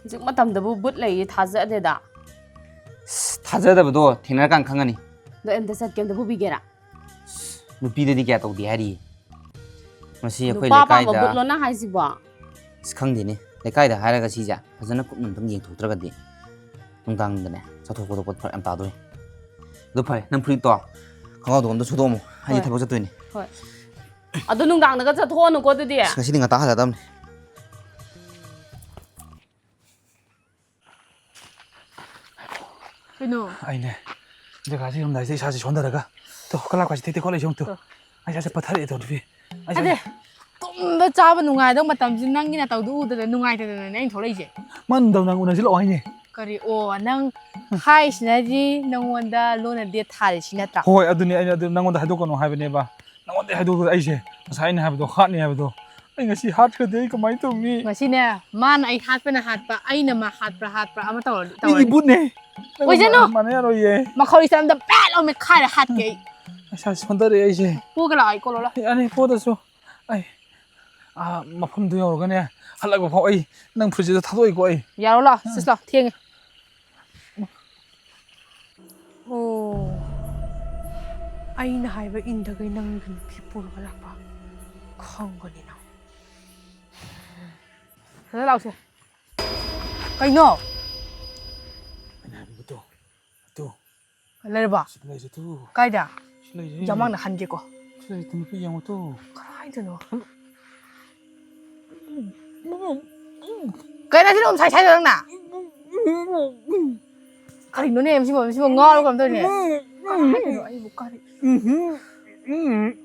ꯍꯧꯖꯤꯛ ꯃꯇꯝꯗꯕꯨ ꯕꯨꯠ ꯂꯩꯌꯦ ꯊꯥꯖꯗꯦꯗ꯫ ꯑꯁ, ꯊꯥꯖꯗꯕꯗꯣ ꯊꯦꯡꯅꯔꯀꯥꯟꯗ ꯈꯪꯉꯅꯤ꯫ ꯑꯗꯣ ꯑꯩ ꯑꯝꯇ ꯆꯠꯀꯦ, ꯑꯝꯇ ꯄꯨꯕꯤꯒꯦꯔꯥ? ꯑꯁ, ꯅꯨꯄꯤꯗꯗꯤ ꯀꯌꯥ ꯇꯧꯗꯦ ꯍꯥꯏꯔꯤꯌꯦ꯫ ꯃꯁꯤ ꯑꯩꯈꯣꯏ ꯅꯨꯄꯥ ꯄꯥꯝꯕ ꯂꯩꯀꯥꯏꯗ ꯕꯨꯠꯂꯣ ꯅꯪ ꯍꯥꯏꯁꯤꯕꯣ? ꯑꯁ, ꯈꯪꯗꯦꯅꯦ꯫ ꯂꯩꯀꯥꯏꯗ ꯍꯥꯏꯔꯒ ꯁꯤꯁꯦ ꯐꯖꯅ ꯀꯨꯞꯅ ꯑꯝꯇꯪ ꯌꯦꯡꯊꯣꯛꯇ꯭ꯔꯒꯗꯤ ꯅꯨꯡꯗꯥꯡꯗꯅꯦ ꯆꯠꯊꯣꯛ ꯈꯣꯠꯇꯣꯛꯄ ꯐꯔꯛ ꯌꯥꯝ ꯇꯥꯗꯣꯔꯤ꯫ ꯑꯗꯨ ꯐꯔꯦ, ꯅꯪ ꯐꯨꯔꯤꯠꯇꯣ ꯈꯪꯒꯥꯎꯗꯣ ꯑꯝꯇ ꯁꯨꯗꯣꯛꯑꯝꯃꯣ, ꯑꯩꯗꯤ ꯍꯣꯏ꯫ ꯊꯕꯛ ꯆꯠꯇꯣꯏꯅꯦ꯫ ꯍꯣꯏ꯫ ꯑꯗꯣ ꯅꯨꯡꯗꯥꯡꯗꯒ ꯆꯠꯊꯣꯛꯑꯅꯨꯀꯣ ꯑꯗꯨꯗꯤ꯫ ꯑꯁ, ꯉꯁꯤꯗꯤ ꯉꯟꯇꯥ ꯍꯜꯂꯛꯑꯗꯕꯅꯤ꯫ ꯀꯩꯅꯣ? ꯑꯩꯅꯦ, ꯖꯒꯥꯁꯤ ꯌꯧꯔꯝꯗꯥꯏꯁꯤꯗ ꯏꯁꯥꯁꯤ ꯁꯣꯟꯊꯔꯒ, ꯇꯣ, ꯀꯂꯥꯞꯀꯥꯁꯤ ꯊꯦꯛ ꯊꯦꯛ ꯈꯣꯠꯂꯛꯏꯁꯤ ꯌꯦꯡꯉꯨ ꯇꯨ꯫ ꯇꯣ꯫ ꯑꯩ ꯏꯁꯥꯁꯦ ꯄꯠꯊꯔꯛꯑꯦ ꯇꯧ, ꯅꯨꯄꯤ꯫ ꯑꯩ ꯏꯁꯥꯁꯦ ꯑꯗꯦ, ꯇꯨꯝꯕ ꯆꯥꯕ ꯅꯨꯡꯉꯥꯏꯗꯧ ꯃꯇꯝꯁꯤ ꯅꯪꯒꯤ ꯅꯇꯧꯗꯨ ꯎꯗꯅ ꯅꯨꯡꯉꯥꯏꯇꯗꯅꯅꯦ ꯑꯩꯅ ꯊꯣꯛꯂꯛꯏꯁꯦ꯫ ꯃꯥ ꯅꯨꯡꯗꯥꯡ ꯅꯨꯡꯗꯥꯡ ꯎꯅꯁꯤꯜꯂꯛꯑꯣ ꯍꯥꯏꯅꯦ꯫ ꯀꯔꯤ? ꯑꯣ, ꯅꯪ ꯍꯥꯏꯔꯤꯁꯤꯅꯗꯤ ꯅꯪꯉꯣꯟꯗ ꯂꯣꯟꯅ date ꯊꯥꯔꯤꯁꯤ ꯅꯠꯇ꯭ꯔꯥ? ꯍꯣꯏ, ꯑꯗꯨꯅꯤ ꯑꯩꯅ ꯑꯗꯨ ꯅꯪꯉꯣꯟꯗ ꯍꯥꯏꯗꯣꯛꯀꯅꯨ ꯍꯥꯏꯕꯅꯦꯕ꯫ ꯅꯪꯉꯣꯟꯗ ꯍꯥꯏꯗꯣꯛꯄꯗ ꯑꯩꯁꯦ ꯉꯁꯥꯏ ꯑꯩꯅ ꯍꯥꯏꯕꯗꯣ ꯍꯥꯠꯅꯤ ꯍꯥꯏꯕꯗꯣ꯫ ꯑꯩ ꯉꯁꯤ ꯍꯥꯠꯈ꯭ꯔꯗꯤ ꯑꯩ ꯀꯃꯥꯏꯅ ꯇꯧꯅꯤ? ꯉꯁꯤꯅꯦ, ꯃꯥꯅ ꯑꯩ ꯍꯥꯠꯄꯅ ꯍꯥꯠꯄ, ꯑꯩꯅ ꯃꯥ ꯍꯥꯠꯄ꯭ꯔꯥ ꯍꯥꯠꯄ꯭ꯔꯥ ꯑꯃ ꯇꯧꯔꯗꯤ ꯃꯤꯗꯤ ꯇꯧꯔꯅꯤ꯫ ꯕꯨꯠꯅꯦ꯫ ꯅꯪ ꯑꯣꯏꯖꯅꯨ꯫ ꯃꯥꯟꯅ ꯌꯥꯔꯣꯏꯌꯦ꯫ ꯃꯈꯧꯔꯤ ꯁꯝꯗ ꯄꯦꯠ ꯂꯥꯎ ꯃꯦꯠꯈꯥꯏꯔ ꯍꯥꯠꯀꯦ ꯑꯩ꯫ ꯏꯁꯥ ꯁꯣꯟꯊꯔꯛꯑꯦ ꯑꯩꯁꯦ꯫ ꯄꯨꯒꯦ ꯂꯥꯛꯑꯣ, ꯑꯩ ꯀꯣꯜꯂꯣ ꯂꯥꯛꯑꯣ꯫ ꯌꯥꯅꯤ, ꯄꯨꯗ꯭ꯔꯁꯨ꯫ ꯑꯩ, ꯑꯥ, ꯃꯐꯝꯗꯨ ꯌꯧꯔꯒꯅꯦ, ꯍꯜꯂꯛꯄ ꯐꯥꯎ ꯑꯩ ꯅꯪ ꯐ꯭ꯔꯤꯖꯇ ꯊꯥꯗꯣꯛꯑꯣꯏꯀꯣ ꯑꯩ꯫ ꯌꯥꯔꯣ ꯂꯥꯛꯑꯣ, ꯎꯝ꯫ ꯁꯤꯁ ꯂꯥꯛꯑꯣ, ꯊꯦꯡꯉꯦ꯫ ꯑꯣ, ꯑꯩꯅ ꯍꯥꯏꯕ ꯏꯟꯗꯒꯩ ꯅꯪꯒꯤ ꯅꯨꯄꯤ ꯄꯨꯔꯒ ꯂꯥꯛꯄ ꯈꯪꯒꯅꯤ ꯅꯪ꯫ ꯁꯤꯗ ꯂꯥꯛꯑꯣꯁꯦ꯫ ꯀꯩꯅꯣ? ꯑꯩꯅ ꯍꯥꯏꯕꯗꯣ, ꯑꯗꯨ꯫ ꯂꯩꯔꯕꯣ? ꯁꯤꯗ ꯂꯩꯔꯦ, ꯑꯗꯨ꯫ ꯀꯥꯏꯗ? ꯁꯤ ꯂꯩꯔꯦ꯫ ꯌꯥꯝꯃꯥꯡꯅ ꯍꯟꯒꯦꯀꯣ꯫ ꯁꯤ ꯂꯩꯔꯦ, ꯑꯗꯨ ꯅꯨꯄꯤ ꯌꯦꯡꯉꯣ, ꯑꯗꯨ꯫ ꯀꯗꯥꯏꯗꯅꯣ? ꯀꯩꯅꯣ ꯁꯤꯅ ꯑꯃꯨꯛ ꯁꯥꯏ ꯁꯥꯏꯗꯣ ꯅꯪꯅ? ꯀꯔꯤꯅꯣꯅꯦ ꯃꯁꯤꯕꯣ, ꯃꯁꯤꯕꯣ ꯉꯥꯎꯔꯕ ꯀꯩꯅꯣꯝ ꯇꯧꯔꯤꯅꯦ꯫ ꯀꯗꯥꯏꯗꯅꯣ ꯑꯩꯕꯨ ꯀꯔꯤ?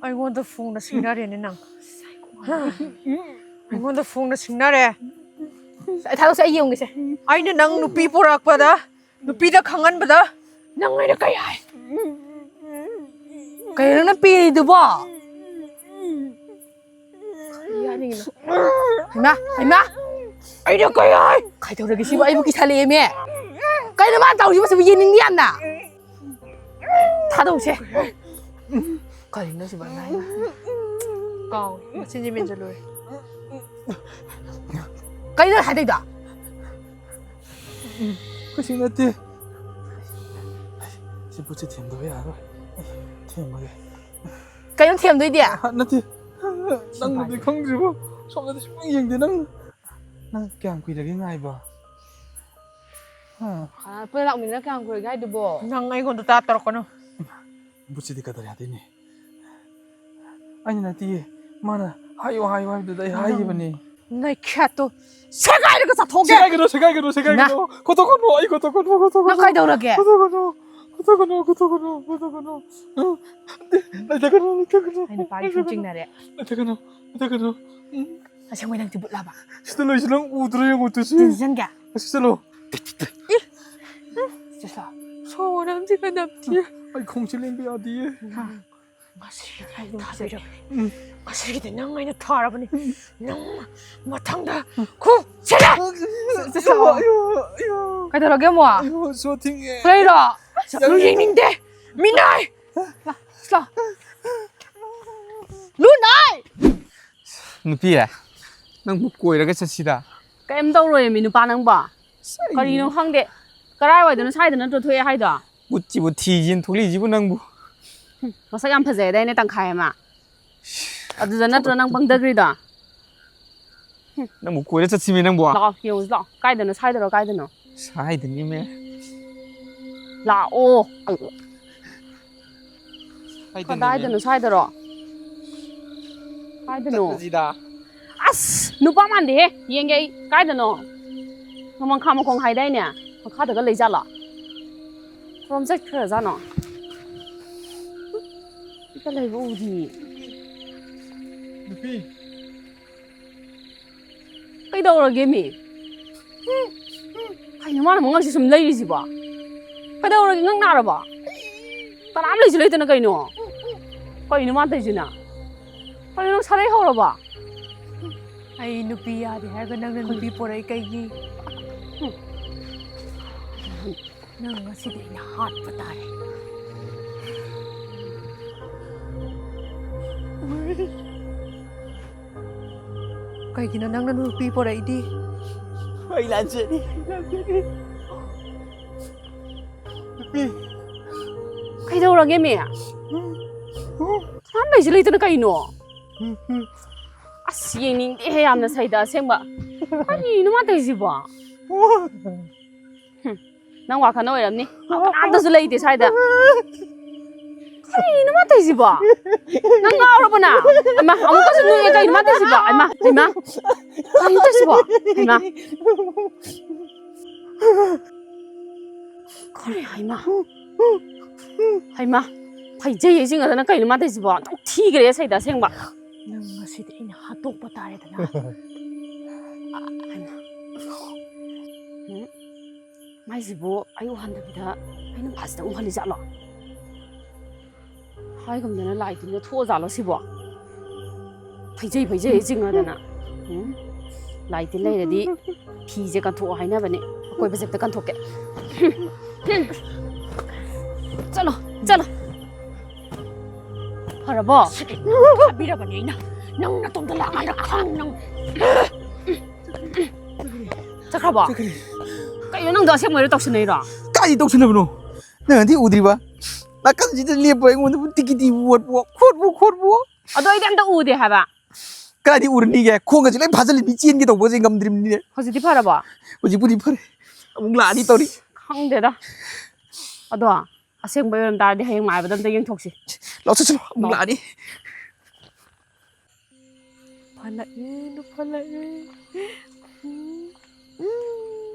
ꯑꯩꯉꯣꯟꯗ ꯐꯣꯡꯅ ꯁꯤꯡꯅꯔꯦꯅꯦ ꯅꯪ꯫ ꯑꯩꯉꯣꯟꯗ ꯐꯣꯡꯅ ꯁꯤꯡꯅꯔꯦ꯫ ꯑꯩ ꯊꯥꯗꯣꯛꯁꯦ, ꯑꯩ ꯌꯦꯡꯒꯦꯁꯦ꯫ ꯑꯩꯅ ꯅꯪ ꯅꯨꯄꯤ ꯄꯨꯔꯛꯄꯗ, ꯅꯨꯄꯤꯗ ꯈꯪꯍꯟꯕꯗ ꯅꯪ ꯑꯩꯅ ꯀꯩ ꯍꯥꯏ? ꯀꯩꯅꯣ ꯅꯪꯅ ꯄꯦꯔꯤꯗꯨꯕꯣ? ꯀꯔꯤ ꯍꯥꯏꯅꯤꯡꯉꯤꯅꯣ? ꯍꯩꯃꯥ, ꯍꯩꯃꯥ! ꯑꯩꯅ ꯀꯩ ꯍꯥꯏ? ꯀꯩꯗꯧꯔꯒꯦ ꯁꯤꯕꯨ? ꯑꯩꯕꯨ ꯀꯤꯁꯜꯂꯛꯑꯦꯃꯦ꯫ ꯀꯩꯅꯣ ꯃꯥꯅ ꯇꯧꯔꯤꯁꯤꯕꯨ? ꯁꯤꯕꯨ ꯌꯦꯡꯅꯤꯡꯗꯦ ꯌꯥꯝꯅ꯫ ꯊꯥꯗꯣꯛꯁꯦ꯫ ꯀꯔꯤꯅꯣ ꯁꯤꯕꯨ? ꯀꯥꯎ, ꯃꯆꯤꯟꯁꯦ ꯃꯦꯟꯁꯤꯜꯂꯨꯔꯦ꯫ ꯀꯩꯅꯣ ꯍꯥꯏꯗꯣꯏꯗꯣ? ꯀꯩꯁꯨ ꯅꯠꯇꯦ꯫ ꯁꯤ ꯄꯣꯠꯁꯦ ꯊꯦꯝꯗꯕ ꯌꯥꯔꯔꯣꯏ꯫ ꯊꯦꯝꯃꯒꯦ꯫ ꯀꯩꯅꯣ ꯊꯦꯝꯗꯣꯏꯗꯤ? ꯑ, ꯅꯠꯇꯦ꯫ ꯅꯪꯅꯗꯤ ꯈꯪꯗ꯭ꯔꯤꯕꯣ? ꯁꯣꯝꯗꯗꯤ ꯁꯨꯡꯌꯦꯡ ꯌꯦꯡꯗꯦ ꯅꯪ꯫ ꯅꯪ ꯀꯌꯥꯝ ꯀꯨꯏꯔꯒꯦ ꯉꯥꯏꯕ? ꯍꯥ? ꯑ, ꯄꯨꯟꯅ ꯂꯥꯛꯃꯤꯟꯅꯔ ꯀꯌꯥꯝ ꯀꯨꯏꯔꯒꯦ ꯍꯥꯏꯗꯨꯕꯣ? ꯅꯪ ꯑꯩꯉꯣꯟꯗ ꯇꯥ ꯇꯧꯔꯛꯀꯅꯨ꯫ ꯕꯨꯠꯁꯤꯗꯤ ꯀꯗꯔ ꯌꯥꯗꯦꯅꯦ꯫ ꯑꯩꯅ ꯅꯠꯇꯤꯌꯦ꯫ ꯃꯥꯅ ꯍꯥꯏꯌꯣ, ꯍꯥꯏꯌꯣ ꯍꯥꯏꯕꯗꯨꯗ ꯑꯩ ꯅꯪ ꯍꯥꯏꯈꯤꯕꯅꯦ꯫ ꯅꯩꯈꯦꯠꯇꯣ ꯁꯦꯒꯥꯏꯔꯒ ꯆꯥꯊꯣꯛꯀꯦ꯫ ꯁꯦꯒꯥꯏꯒꯅꯨ, ꯁꯦꯒꯥꯏꯒꯅꯨ, ꯁꯦꯒꯥꯏꯒꯅꯨ꯫ ꯅꯪ ꯀꯣꯊꯣꯛꯀꯅꯨ, ꯑꯩ ꯀꯣꯊꯣꯛꯀꯅꯨ, ꯀꯣꯊꯣꯛꯀꯅꯨ꯫ ꯅꯪ ꯀꯩꯗꯧꯔꯒꯦ? ꯀꯣꯊꯣꯛꯀꯅꯨ, ꯀꯣꯊꯣꯛꯀꯅꯨ, ꯀꯣꯊꯣꯛꯀꯅꯨ, ꯀꯣꯊꯣꯛꯀꯅꯨ꯫ ꯂꯩꯊꯣꯛꯀꯅꯨ, ꯂꯩꯊꯣꯛꯀꯅꯨ, ꯑꯩ ꯅꯨꯄꯥꯒꯤ ꯁꯨꯝ ꯂꯩꯊꯣꯛꯀꯅꯨ꯫ ꯆꯤꯡꯅꯔꯦ꯫ ꯂꯩꯊꯣꯛꯀꯅꯨ, ꯂꯩꯊꯣꯛꯀꯅꯨ꯫ ꯎꯝ꯫ ꯑꯁꯦꯡꯕꯩ ꯅꯪ ꯇꯤꯕꯨꯠꯂꯕ? ꯁꯤꯗ ꯂꯩꯁꯤ, ꯅꯪ ꯎꯗ꯭ꯔꯣ ꯌꯦꯡꯉꯣ, ꯇꯨꯁꯤ꯫ ꯇꯨꯁꯤ ꯆꯪꯒꯦ? ꯑꯁꯤ ꯆꯠꯂꯣ꯫ ꯏ! ꯆꯠꯂꯣ꯫ ꯁꯣꯔ ꯑꯃꯗꯤ ꯀꯟꯅ ꯅꯝꯊꯤ꯫ ꯑꯩ ꯈꯣꯡꯁꯦ ꯂꯦꯡꯕ ꯌꯥꯗꯤꯌꯦ꯫ ꯍꯥ? ꯉꯁꯤꯒꯤꯗꯤ ꯑꯩ ꯊꯥꯕꯤꯔꯕꯅꯤ꯫ ꯎꯝ꯫ ꯉꯁꯤꯒꯤꯗꯤ ꯅꯪ ꯑꯩꯅ ꯊꯥꯔꯕꯅꯤ꯫ ꯎꯝ꯫ ꯅꯪ ꯃꯊꯪꯗ ꯎꯝ꯫ ꯈꯨ ꯁꯤꯗ! ꯑꯌꯣ, ꯑꯌꯣ, ꯑꯌꯣ꯫ ꯀꯩꯗꯧꯔꯒꯦ ꯑꯃꯨꯛ? ꯑꯌꯣ, ꯁꯣ ꯊꯤꯡꯉꯦ꯫ ꯐꯨꯔꯩꯔꯣ? ꯌꯥꯝ ꯌꯦꯡꯅꯤꯡꯗꯦ꯫ ꯃꯤꯅꯥꯏ! ꯂꯥꯎ꯫ ꯂꯨ ꯅꯥꯏ! ꯅꯨꯄꯤ, ꯅꯪꯕꯨ ꯀꯣꯏꯔꯒ ꯆꯠꯁꯤꯗ꯫ ꯀꯩꯝ ꯇꯧꯔꯣꯏꯃꯤ ꯅꯨꯄꯥ ꯅꯪꯕꯣ꯫ ꯀꯔꯤꯅꯣ ꯈꯪꯗꯦ꯫ ꯀꯔꯥꯏꯋꯥꯏꯗꯅꯣ, ꯁ꯭ꯋꯥꯏꯗ ꯅꯠꯇ꯭ꯔꯣ ꯊꯣꯛꯑꯦ ꯍꯥꯏꯗꯣ? ꯕꯨꯠꯁꯤꯕꯨ ꯊꯤꯁꯤꯅ ꯊꯣꯛꯂꯛꯏꯁꯤꯕꯨ ꯅꯪꯕꯨ꯫ ꯍꯨꯝ, ꯃꯁꯛ ꯌꯥꯝ ꯐꯖꯩꯗꯥꯏꯅꯦ ꯇꯪꯈꯥꯏ ꯑꯃ꯫ ꯑꯗꯨꯗ ꯅꯠꯇ꯭ꯔꯣ ꯅꯪ ꯄꯪꯊꯈ꯭ꯔꯤꯗꯣ? ꯅꯪꯕꯨ ꯀꯣꯏꯔ ꯆꯠꯁꯤꯃꯤ ꯅꯪꯕꯨ꯫ ꯂꯥꯛꯑꯣ, ꯌꯦꯡꯉꯨꯁꯤ ꯂꯥꯛꯑꯣ꯫ ꯀꯥꯏꯗꯅꯣ, ꯁ꯭ꯋꯥꯏꯗꯔꯣ, ꯀꯥꯏꯗꯅꯣ? ꯁ꯭ꯋꯥꯏꯗꯅꯤꯃꯦ꯫ ꯂꯥꯛꯑꯣ꯫ ꯁ꯭ꯋꯥꯏꯗꯅꯤꯃꯦ꯫ ꯀꯗꯥꯏꯗꯅꯣ, ꯁ꯭ꯋꯥꯏꯗꯔꯣ? ꯀꯥꯏꯗꯅꯣ? ꯆꯠꯂꯁꯤꯗ꯫ ꯑꯁ, ꯅꯨꯄꯥ ꯃꯥꯟꯗꯦꯍꯦ꯫ ꯌꯦꯡꯒꯦ ꯑꯩ꯫ ꯀꯥꯏꯗꯅꯣ? ꯅꯣꯡꯃꯪꯈꯥ ꯃꯈꯣꯡ ꯍꯥꯏꯗꯥꯏꯅꯦ? ꯃꯈꯥꯗꯒ ꯂꯩꯖꯥꯠꯂꯣ? ꯀꯔꯣꯝ ꯆꯠꯈ꯭ꯔꯖꯥꯠꯅꯣ? ꯏꯇ ꯂꯩꯕ ꯎꯗꯤꯌꯦ꯫ ꯅꯨꯄꯤ꯫ ꯀꯩꯗꯧꯔꯒꯦ ꯃꯤ? ꯀꯩꯅꯣ ꯃꯥꯅ ꯃꯉꯛꯁꯤ ꯁꯨꯝ ꯂꯩꯔꯤꯁꯤꯕꯣ? ꯀꯩꯗꯧꯔꯒꯦ, ꯉꯛ ꯅꯥꯔꯕꯣ? ꯀꯅꯥꯝ ꯂꯩꯁꯨ ꯂꯩꯇꯅ ꯀꯩꯅꯣ? ꯀꯩꯅꯣ ꯃꯥ ꯇꯧꯔꯤꯁꯤꯅ? ꯀꯩꯅꯣ ꯅꯪ ꯁꯥꯔꯩ ꯍꯧꯔꯕꯣ? ꯑꯩ ꯅꯨꯄꯤ ꯌꯥꯗꯦ ꯍꯥꯏꯔꯒ ꯅꯪꯅ ꯅꯨꯄꯤ ꯄꯣꯔꯛꯏ ꯀꯩꯒꯤ? ꯅꯪ ꯉꯁꯤꯗꯤ ꯑꯩꯅ ꯍꯥꯠꯄ ꯇꯥꯔꯦ꯫ ꯀꯩꯒꯤꯅꯣ ꯅꯪꯅ ꯅꯨꯄꯤ ꯄꯣꯔꯛꯏꯗꯤ? ꯑꯩ ꯂꯥꯟꯖꯔꯦ, ꯑꯩ ꯂꯥꯟꯖꯔꯦ꯫ ꯅꯨꯄꯤ꯫ ꯀꯩꯗꯧꯔꯒꯦ ꯃꯤ? ꯀꯅꯥꯝ ꯂꯩꯁꯨ ꯂꯩꯇꯅ ꯀꯩꯅꯣ? ꯑꯁ, ꯌꯦꯡꯅꯤꯡꯗꯦꯍꯦ ꯌꯥꯝꯅ ꯁꯩꯗ ꯑꯁꯦꯡꯕ꯫ ꯀꯔꯤꯅꯣ ꯃꯥ ꯇꯧꯔꯤꯁꯤꯕꯣ? ꯍꯨꯝ, ꯅꯪ ꯋꯥꯈꯜꯅ ꯑꯣꯏꯔꯝꯅꯤ꯫ ꯀꯅꯥꯝꯇꯁꯨ ꯂꯩꯇꯦ ꯁ꯭ꯋꯥꯏꯗ꯫ ꯀꯔꯤꯅꯣ ꯃꯥ ꯇꯧꯔꯤꯁꯤꯕꯣ? ꯅꯪ ꯉꯥꯎꯔꯕꯣ ꯅꯪ? ꯍꯩꯃꯥ, ꯑꯃꯨꯛꯀꯁꯨ ꯅꯣꯛꯑꯦ꯫ ꯀꯩꯅꯣ ꯃꯥ ꯇꯧꯔꯤꯁꯤꯕꯣ? ꯍꯩꯃꯥ, ꯍꯩꯃꯥ꯫ ꯀꯩꯅꯣ ꯇꯧꯔꯤꯁꯤꯕꯣ? ꯍꯩꯃꯥ꯫ ꯀꯔꯤ ꯍꯩꯃꯥ? ꯍꯩꯃꯥ, ꯐꯩꯖꯩ ꯍꯩꯖꯤꯡꯉꯗꯅ ꯀꯩꯅꯣ ꯃꯥ ꯇꯧꯔꯤꯁꯤꯕꯣ? ꯊꯤꯈ꯭ꯔꯦ ꯁꯩꯗ ꯑꯁꯦꯡꯕ꯫ ꯅꯪ ꯉꯁꯤꯗꯤ ꯑꯩꯅ ꯍꯥꯠꯇꯣꯛꯄ ꯇꯥꯔꯦꯗꯅ꯫ ꯍꯩꯃꯥ꯫ ꯎꯝ, ꯃꯥꯏꯁꯤꯕꯨ ꯑꯩ ꯎꯍꯟꯗꯕꯤꯗ ꯑꯩꯅ ꯐꯖꯅ ꯎꯍꯜꯂꯤ ꯖꯥꯠꯂꯣ? ꯍꯥꯏꯒꯨꯝꯗꯅ ꯂꯥꯏ ꯇꯤꯟꯒ ꯊꯣꯛꯑꯖꯥꯠꯂꯣ ꯁꯤꯕꯣ? ꯐꯩꯖꯩ ꯐꯩꯖꯩ ꯆꯤꯡꯉꯗꯅ꯫ ꯎꯝ? ꯂꯥꯏ ꯇꯤꯟ ꯂꯩꯔꯗꯤ ꯐꯤꯁꯦ ꯀꯟꯊꯣꯛꯑꯣ ꯍꯥꯏꯅꯕꯅꯦ꯫ ꯑꯀꯣꯏꯕꯁꯦ ꯑꯝꯇ ꯀꯟꯊꯣꯛꯀꯦ꯫ ꯆꯠꯂꯣ, ꯆꯠꯂꯣ꯫ ꯔꯕꯣ? ꯊꯥꯕꯤꯔꯕꯅꯦ ꯑꯩꯅ꯫ ꯅꯪ ꯅꯇꯣꯝꯇ ꯂꯥꯛꯑꯀꯥꯟꯗ ꯈꯪ ꯅꯪ꯫ ꯆꯠꯈ꯭ꯔꯕꯣ? ꯆꯠꯈ꯭ꯔꯦ꯫ ꯀꯩꯅꯣ, ꯅꯪꯗꯣ ꯑꯁꯦꯡꯕꯩꯔꯣ ꯇꯧꯁꯤꯟꯅꯩꯔꯣ? ꯀꯥꯏꯗꯩ ꯇꯧꯁꯤꯟꯅꯕꯅꯣ? ꯅꯪꯅꯗꯤ ꯎꯗ꯭ꯔꯤꯕ? ꯅꯥꯀꯟꯁꯤꯗ ꯂꯦꯞꯄ ꯑꯩꯉꯣꯟꯗꯕꯨ ꯇꯤꯀꯤ ꯇꯤꯕꯨ ꯑꯣꯠꯄꯨ, ꯈꯣꯠꯄꯨ, ꯈꯣꯠꯄꯨ꯫ ꯑꯗꯣ ꯑꯩꯗꯤ ꯑꯝꯇ ꯎꯗꯦ ꯍꯥꯏꯕ꯫ ꯀꯥꯏꯗꯩ ꯎꯔꯅꯤꯒꯦ? ꯈꯣꯡꯒꯁꯦ ꯂꯣꯏ ꯐꯥꯖꯤꯜꯂꯤꯅꯤ, ꯆꯦꯟꯒꯦ ꯇꯧꯕꯁꯦ ꯉꯝꯗ꯭ꯔꯤꯕꯅꯤꯅꯦ꯫ ꯍꯧꯖꯤꯛꯇꯤ ꯐꯔꯕꯣ? ꯍꯧꯖꯤꯛꯄꯨꯗꯤ ꯐꯔꯦ꯫ ꯑꯃꯨꯛ ꯂꯥꯛꯑꯅꯤ ꯇꯧꯔꯤ꯫ ꯈꯪꯗꯦꯗ꯫ ꯑꯗꯣ ꯑꯁꯦꯡꯕꯩ ꯑꯣꯏꯔꯝ ꯇꯥꯔꯗꯤ ꯍꯌꯦꯡ ꯃꯥꯏꯕꯗ ꯑꯝꯇ ꯌꯦꯡꯊꯣꯛꯁꯤ꯫ ꯂꯥꯛꯑꯣ, ꯆꯠꯁꯤ ꯂꯥꯛꯑꯣ꯫ ꯑꯃꯨꯛ ꯂꯥꯛꯑꯣ꯫ ꯂꯥꯛꯑꯅꯤ꯫ ꯐꯂꯛꯏ, ꯐꯂꯛꯏ꯫ ꯎꯝ, ꯎꯝ꯫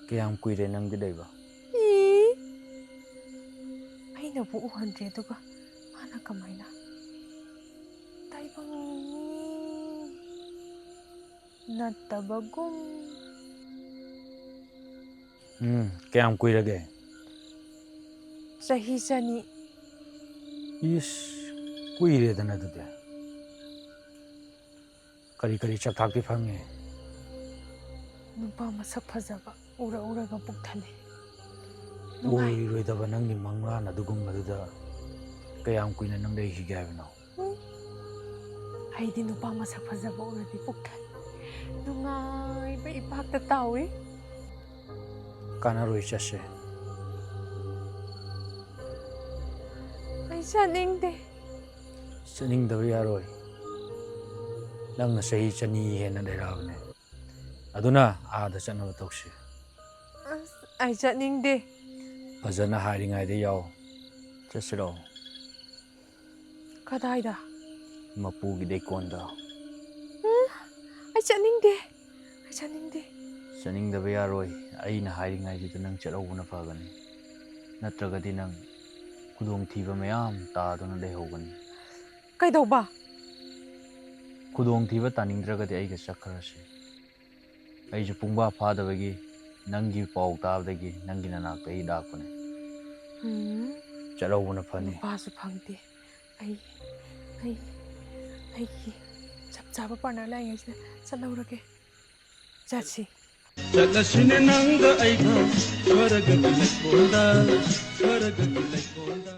ꯀꯌꯥꯝ ꯀꯨꯏꯔꯦ ꯅꯪꯗꯤ ꯂꯩꯕ? ꯏ꯫ ꯑꯩꯅꯕꯨ ꯎꯍꯟꯗ꯭ꯔꯦ, ꯑꯗꯨꯒ ꯃꯥꯅ ꯀꯃꯥꯏꯅ? ꯇꯥꯏꯕꯪ ꯃꯤ ꯅꯠꯇꯕꯒꯨꯝ꯫ ꯎꯝ, ꯀꯌꯥꯝ ꯀꯨꯏꯔꯒꯦ? ꯆꯍꯤ ꯆꯅꯤ꯫ ꯏꯁ, ꯀꯨꯏꯔꯦꯗꯅ ꯑꯗꯨꯗꯤ꯫ ꯀꯔꯤ ꯀꯔꯤ ꯆꯥꯛꯊꯥꯛꯇꯤ ꯐꯪꯉꯦ? ꯅꯨꯄꯥ ꯃꯁꯛ ꯐꯖꯕ ꯎꯔ ꯎꯔꯒ ꯄꯨꯛ ꯊꯜꯂꯦ꯫ ꯅꯨꯡꯉꯥꯏ꯫ ꯑꯣꯏꯔꯣꯏꯗꯕ ꯅꯪꯒꯤ ꯃꯪꯂꯥꯟ ꯑꯗꯨꯒꯨꯝꯕꯗꯨꯗ ꯀꯌꯥꯝ ꯀꯨꯏꯅ ꯅꯪ ꯂꯩꯈꯤꯒꯦ ꯍꯥꯏꯕꯅꯣ? ꯎꯝ꯫ ꯑꯩꯗꯤ ꯅꯨꯄꯥ ꯃꯁꯛ ꯐꯖꯕ ꯎꯔꯗꯤ ꯄꯨꯛ ꯊꯜꯂꯦ꯫ ꯅꯨꯡꯉꯥꯏꯕ ꯏꯄꯥꯛꯇ ꯇꯥꯎꯏ꯫ ꯀꯥꯟꯅꯔꯣꯏ, ꯆꯠꯁꯦ꯫ ꯑꯩ ꯆꯠꯅꯤꯡꯗꯦ꯫ ꯆꯠꯅꯤꯡꯗꯕ ꯌꯥꯔꯣꯏ꯫ ꯅꯪꯅ ꯆꯍꯤ ꯆꯅꯤ ꯍꯦꯟꯅ ꯂꯩꯔꯛꯑꯕꯅꯦ꯫ ꯑꯗꯨꯅ ꯑꯥꯗ ꯆꯠꯅꯕ ꯇꯧꯁꯤ꯫ ꯑꯁ, ꯑꯩ ꯆꯠꯅꯤꯡꯗꯦ꯫ ꯐꯖꯅ ꯍꯥꯏꯔꯤꯉꯩꯗ ꯌꯥꯎ꯫ ꯆꯠꯁꯤꯔꯣ? ꯀꯗꯥꯏꯗ? ꯃꯄꯨꯒꯤ ꯂꯩꯀꯣꯜꯗ꯫ ꯎꯝ, ꯑꯩ ꯆꯠꯅꯤꯡꯗꯦ꯫ ꯑꯩ ꯆꯠꯅꯤꯡꯗꯦ꯫ ꯆꯠꯅꯤꯡꯗꯕ ꯌꯥꯔꯣꯏ꯫ ꯑꯩꯅ ꯍꯥꯏꯔꯤꯉꯩꯁꯤꯗ ꯅꯪ ꯆꯠꯍꯧꯕꯅ ꯐꯒꯅꯤ꯫ ꯅꯠꯇ꯭ꯔꯒꯗꯤ ꯅꯪ ꯈꯨꯗꯣꯡꯊꯤꯕ ꯃꯌꯥꯝ ꯇꯥꯗꯨꯅ ꯂꯩꯍꯧꯒꯅꯤ꯫ ꯀꯩꯗꯧꯕ? ꯈꯨꯗꯣꯡꯊꯤꯕ ꯇꯥꯅꯤꯡꯗ꯭ꯔꯒꯗꯤ ꯑꯩꯒ ꯆꯠꯈ꯭ꯔꯁꯤ꯫ ꯑꯩꯁꯨ ꯄꯨꯡꯕꯥ ꯐꯥꯗꯕꯒꯤ ꯅꯪꯒꯤ ꯄꯥꯎ ꯇꯥꯕꯗꯒꯤ ꯅꯪꯒꯤ ꯅꯅꯥꯛꯇ ꯑꯩ ꯂꯥꯛꯄꯅꯦ꯫ ꯎꯝ꯫ ꯆꯠꯍꯧꯕꯅ ꯐꯅꯤ꯫ ꯅꯨꯄꯥꯁꯨ ꯐꯪꯗꯦ꯫ ꯑꯩ, ꯑꯩ, ꯑꯩꯒꯤ ꯆꯞ ꯆꯥꯕ partner ꯂꯥꯛꯏꯉꯩꯁꯤꯗ ꯆꯠꯍꯧꯔꯒꯦ꯫ ꯆꯠꯁꯤ꯫ ꯆꯠꯂꯁꯤꯅꯦ ꯅꯪꯒ ꯑꯩꯒ ꯁ꯭ꯋꯔꯒꯒꯤ ꯂꯩꯀꯣꯜꯗ, ꯁ꯭ꯋꯔꯒꯒꯤ ꯂꯩꯀꯣꯜꯗ꯫